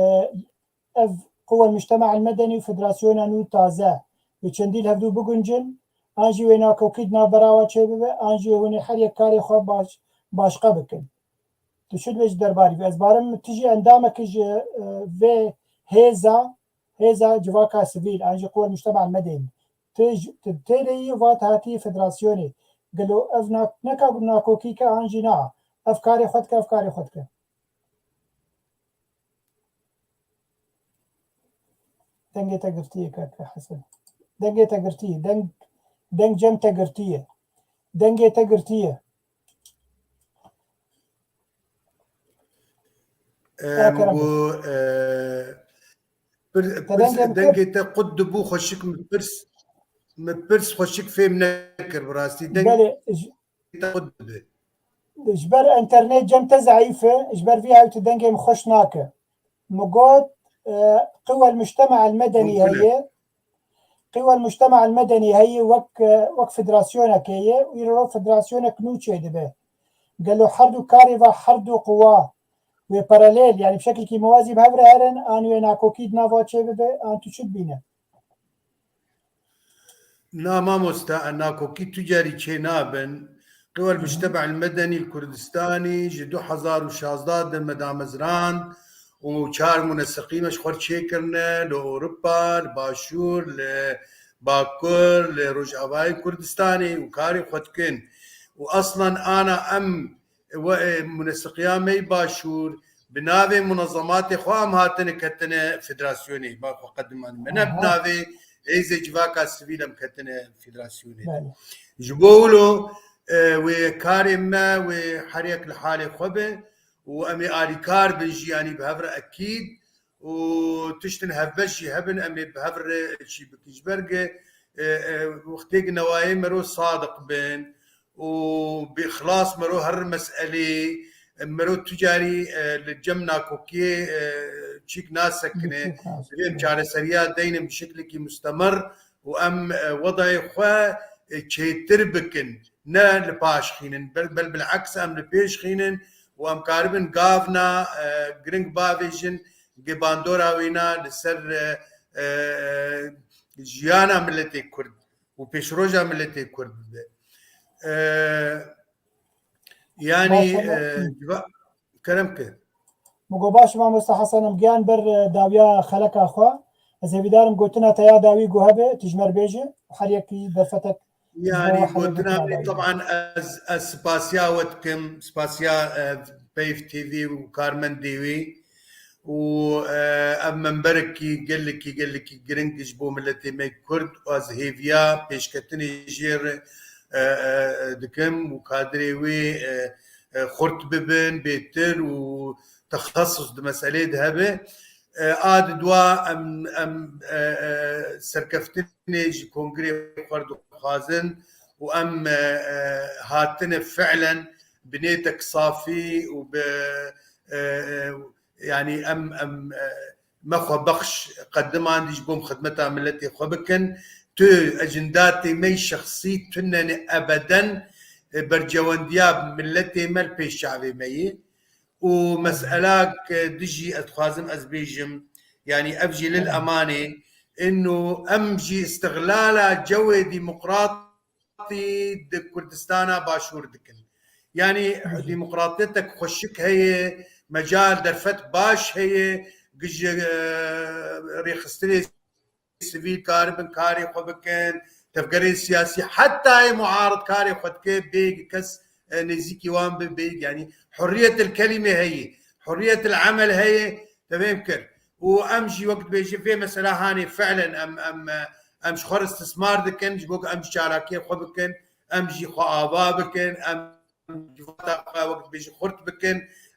ev Quwel Mectema Medenî û federasyona nû taze wê çendî li hevdû biguncin, an jî wê nakokî di navbera we çêbibe, an jî hûn ê her yek karê xwe baş, başqe bikin. Tu çi dibêjî derbarî vê? Ez barim tu jî endamekî ji, e, vê hêza, hêza civaka sivîl, an jî Quwel Mectema Medenî. Tu ji, tu têrê yî va tu hatî federasyonê. Gelo ev na-, neka nakokî ke an jî na? Ev karê xwe dike, ev karê xwe dike. Dengê te girtiye keke Hesen. Dengê te girtiye. Deng, deng cem te girtiye. Dengê te girtiye. Em Ya kerem. Got, e, pir-, Te pirs-, dengê min dengê kir? Te qut dibû xweşik min pirs, min pirs xweşik fêm nekir bi rastî. Deng- Belê, j-, Te xwe dibe. Ji ber enternet cem te zeîf e, ji ber vî ew tu dengê min xweş nake. Min got, e, Qiwel Mujtema El Medenî Mumkin e. Heye. Qiwel Mujtema El Medenî heye wek, e, wek federasyonekê ye û îro federasyonek nû çêdibe. Gelo herdu karê va herdu quwa wê paralel, yani bi şekilkî muwazî bi hev re herin, an wê nakokî di nava çê bibe, an tu çi dibîne? Na mamosta, nakokî tu carî çê nabin. Qiwel Hı hı. Mujtema El Medenî li Kurdistanî ji du hezar û şazda de me damezrand û çar muneseqî me ji xwe çêkirine li Ewropa, li Başûr, li Bakur, li Rojavayê Kurdistanê û karê xwe dikin. Û aslan ana em we, e, muneseqiya me yî Başûr, bi navê munezematê xwe em hatine ketine federasyonê, ba xwe qediman. Me ne bi Aha. navê hêzê civaka sivîl em ketine federasyonê. Belê. Ji bo wilo, e, wê karê me, wê her yek li halê xwe be û em ê alîkar bin jiyanî bi hev re ekîd û tiştin hevbeş jî hebin, em ê bi hev re çî bikin. Ji ber ge, e, e, wextê ge newayê mero sadiq bin û bi ixlas mero her meselê, e, mero tu carî, e, li cem nakokiyê, e, çîk nasekine. Çîk nasekine. Divê em çareseriya deynin bi şeklekî mustemir û em, e, wedayê xwe, e, çêtir bikin. Ne li paş xînin, bel, bel bileks em li pêş xînin û em karibin gavna, e, giring bavêjin, ge bandora wêna li ser, e, e, jiyana miletê Kurd û pêşroja miletê Kurd bibe. E, yanî, Maşallah. e, civa-, kerem ke. Min got, baş, mamosta Hesen, em giyan ber, e, dawiya xeleka xwe. Ez hêvîdar im gotina te ya dawî guh hebe, tu ji me re bêje. Her yekî derfetek ji bo Yanî xelê gotina gotina me, dawî. Teban ez, ez spasiya we dikim, spasiya, e, Peyv T V û karmendê wê. Û, e, ev memberekî gelekî, gelekî giring ji bo miletê me Kurd. Ez hêviya pêşketinê jê re, e, e, dikim û kadirê wê, e, e, xurt bibin bêtir û texesus di meselê de hebe. E, a di dua em, em, e, e, serkeftinê ji kongrê xwe dixwazin û em, e, e, hatine fi'len bi nêtek safî û bi, e, e, yanî em, em, e, me xwe bexş qedimandî ji bo em xidmeta miletê xwe bikin. Tu ecindatê me yî şexsî tune ne ebeden, e, bercewendiya miletê me li pêş çavê me yê. Û meselak, e, dijî ez dixwazim ez bêjim, yanî ev jî lil emanê, inu em jî îstixlala cewê demokratî di Kurdistana Başûr dikin. Yanî demokratiyetek xweşik heye, mecal derfet baş heye, gije, e, rêxistinê sivîl karibin karê xwe bikin, tevgerên siyasî, heta yê muarid karê xwe dike, bêg kes, e, nêzîkî wan bi, bêg, yanî hurriyetil kelîmê heye, hurriyetil emel heye, te fêm kir. Û em jî wek dibêjin vê mesela hanê fi'len em, em, e, em ji xwe re istismar dikin, ji bo ku em jî çalakiyê xwe bikin, em jî xwe ava bikin, em civata xwe wek dibêjin xurt bikin,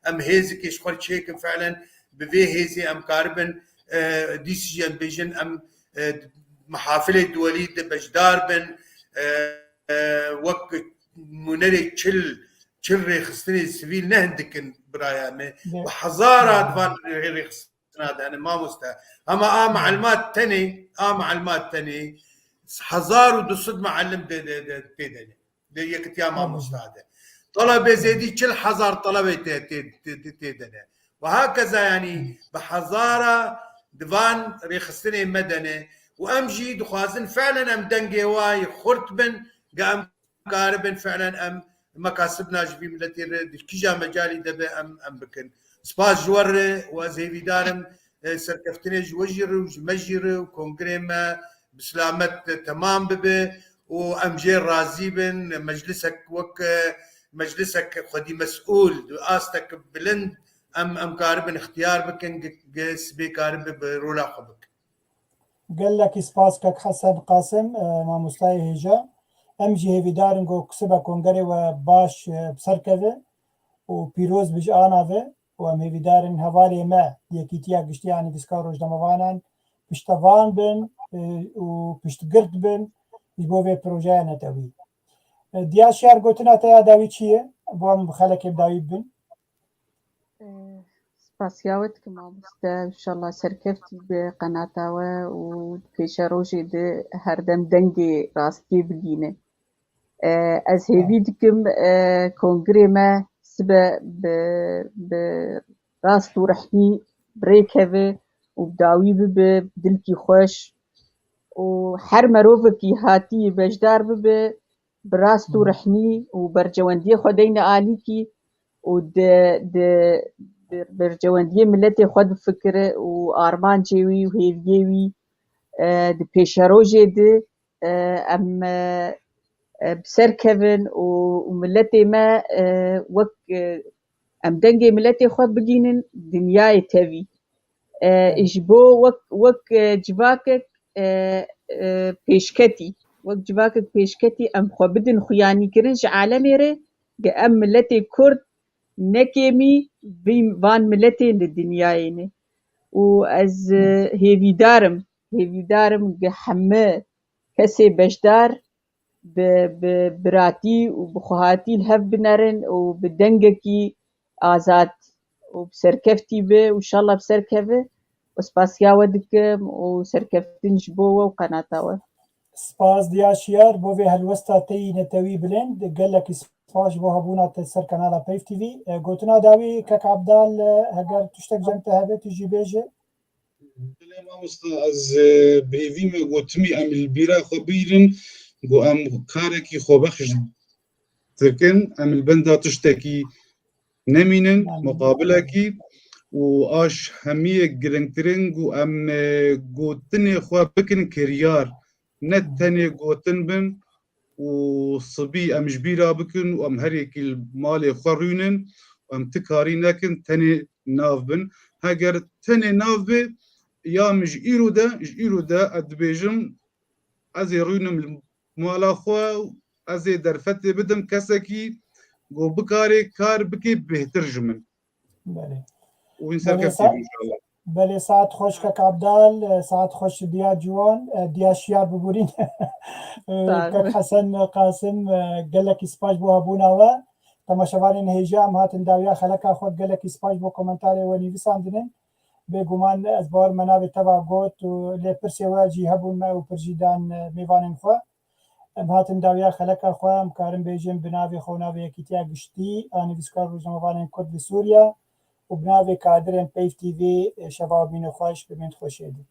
em hêzikê ji xwe çêkin fi'len, bi vê hêzê em karibin, e, dîsî jî em bêjin em, e, mihafilê duwelî de beşdar bin, e, e, wek nûnerê çil, çil rêxistinê sivîl ne hindik in biraya me. Bi hezara di van rê-, rêxistina de hene mamoste. Hema a malimat tenê, a malimat tenê hezar û du sed malim de, de, de, tê de ne. Di Yekitiya Mamosta de. Talebê zêdî çil hezar talebê tê, tê, tê, tê, tê de ne. Ve hakeza, yanî bi hezara di van rêxistinê me de ne. Û em jî dixwazin fi'len em dengê wa yê xurt bin, ge em karibin fi'len em mekasibna ji vî miletî re di kîja mecalî de be em, em bikin. Spas ji we re û ez hêvîdar im, e, serkeftinê ji we jî re û ji me jî re û kongrê me bi silamet, e, temam bibe û em jê razî bin. Meclisek wek, e, meclisek xwedî mesûl, di astek bilind em, em karibin ixtiyar bikin, ge, ge sibê karibe bi rola xwe bikin. Gelekî spas kek Hesen Qasim, e, mamostayê hêja. Em jî hêvîdar in ku sibe kongerê we baş, e, bi ser keve û pîroz bi ji ana ve û em hêvîdar in hevalê me Yekîtiya Giştî ya Nivîskar Rojnamevanan piştevan bin, e, û piştgirt bin ji bo vê projeya netewî. E, Diya Şiyar, gotina te ya dawî çi ye? Bo em bi xelekê bi dawî bibin. Spasiya we dikim mamoste, inşallah serkeftî bi qenata we û di pêşerojê de herdem dengê rastiyê bigîne. E, ez hêvî dikim, e, kongrê me sibe bi, bi rast û rehnî bi rê keve û bi dawî bibe, bi dilkî xweş û her merovekî hatî beşdar bibe, bi rast û rehnî û bercewendiyê xwe deyne alîkî û di, di, di bercewendiyê miletê xwe difikire û armancê wî û hêviyê wî, e, di pêşerojê de, e, em, e, e, bi ser kevin û, û miletê me, e, wek, e, em dengê miletê xwe bigînin dinyayê tevî. E, ji bo wek, wek, e, civakek, e, e, pêşketî, wek civakek pêşketî em xwe bidin xuyanîkirin ji alemê re, ge em miletê Kurd ne kêmî vî, van miletên li dinyayê ne. Û ez, e, hêvîdar im, hêvîdar im ge heme kesê beşdar bi, bi biratî û bi xwehatî li hev binerin û bi dengekî azad û bi serkeftî be û inşallah bi ser keve. Û spasiya we dikim û serkeftin ji bo we û qenata we. Spas Diya Şiyar bo vê helwesta te yî netewî bilind. Gelekî spas ji bo hebûna te ser kanala Peyv T V. E, gotina dawî kek Abdal, e, heger tiştek cem te hebe tu jî bêje. Belê mamosta, ez, e, bi hêvî me gotimî em li bîra xwe bîrin, ku em karekî xwebexş dikin, em li benda tiştekî nemînin, muqabilekî û a ji hemiyê giringtirin ku em, e, gotinê xwe bikin kiryar, ne tenê gotin bin û sibî em ji bîra bikin û em her yekî li malê xwe rûnin û em ti karî nekin, tenê nav bin. Heger tenê nav be, ya min ji îro de, ji îro de ez dibêjim, ez ê rûnim li mala xwe û ez ê derfetê bidim kesekî ku bikarê kar bike bêhtir ji min. Belê. û hîn serkeftin inşallah. Belê, saet xweş kek Abdal, e, saet xweş Diya Ciwan, e, Diya Şiyar biborîn. E, kek Hesen Qasim, e, gelekî spas bo hebûna we. Temaşevanên hêja, em hatin dawiya xeleka xwe, gelekî spas bo komentarê we nivîsandinên. Bêguman ez bawer me navê te va got û lê pirsê we jî hebûn me û pir jî dan, e, mêvanên xwe. Em hatin dawiya xeleka xwe, em karin bêjin bi navê xwe û navê Yekîtiya Giştî a Nivîskar û Rojnamevanên Kurd li Sûriye û bi navê kadirên Peyv T V, şeva û bînê xweş, bimînin xweşiyê din.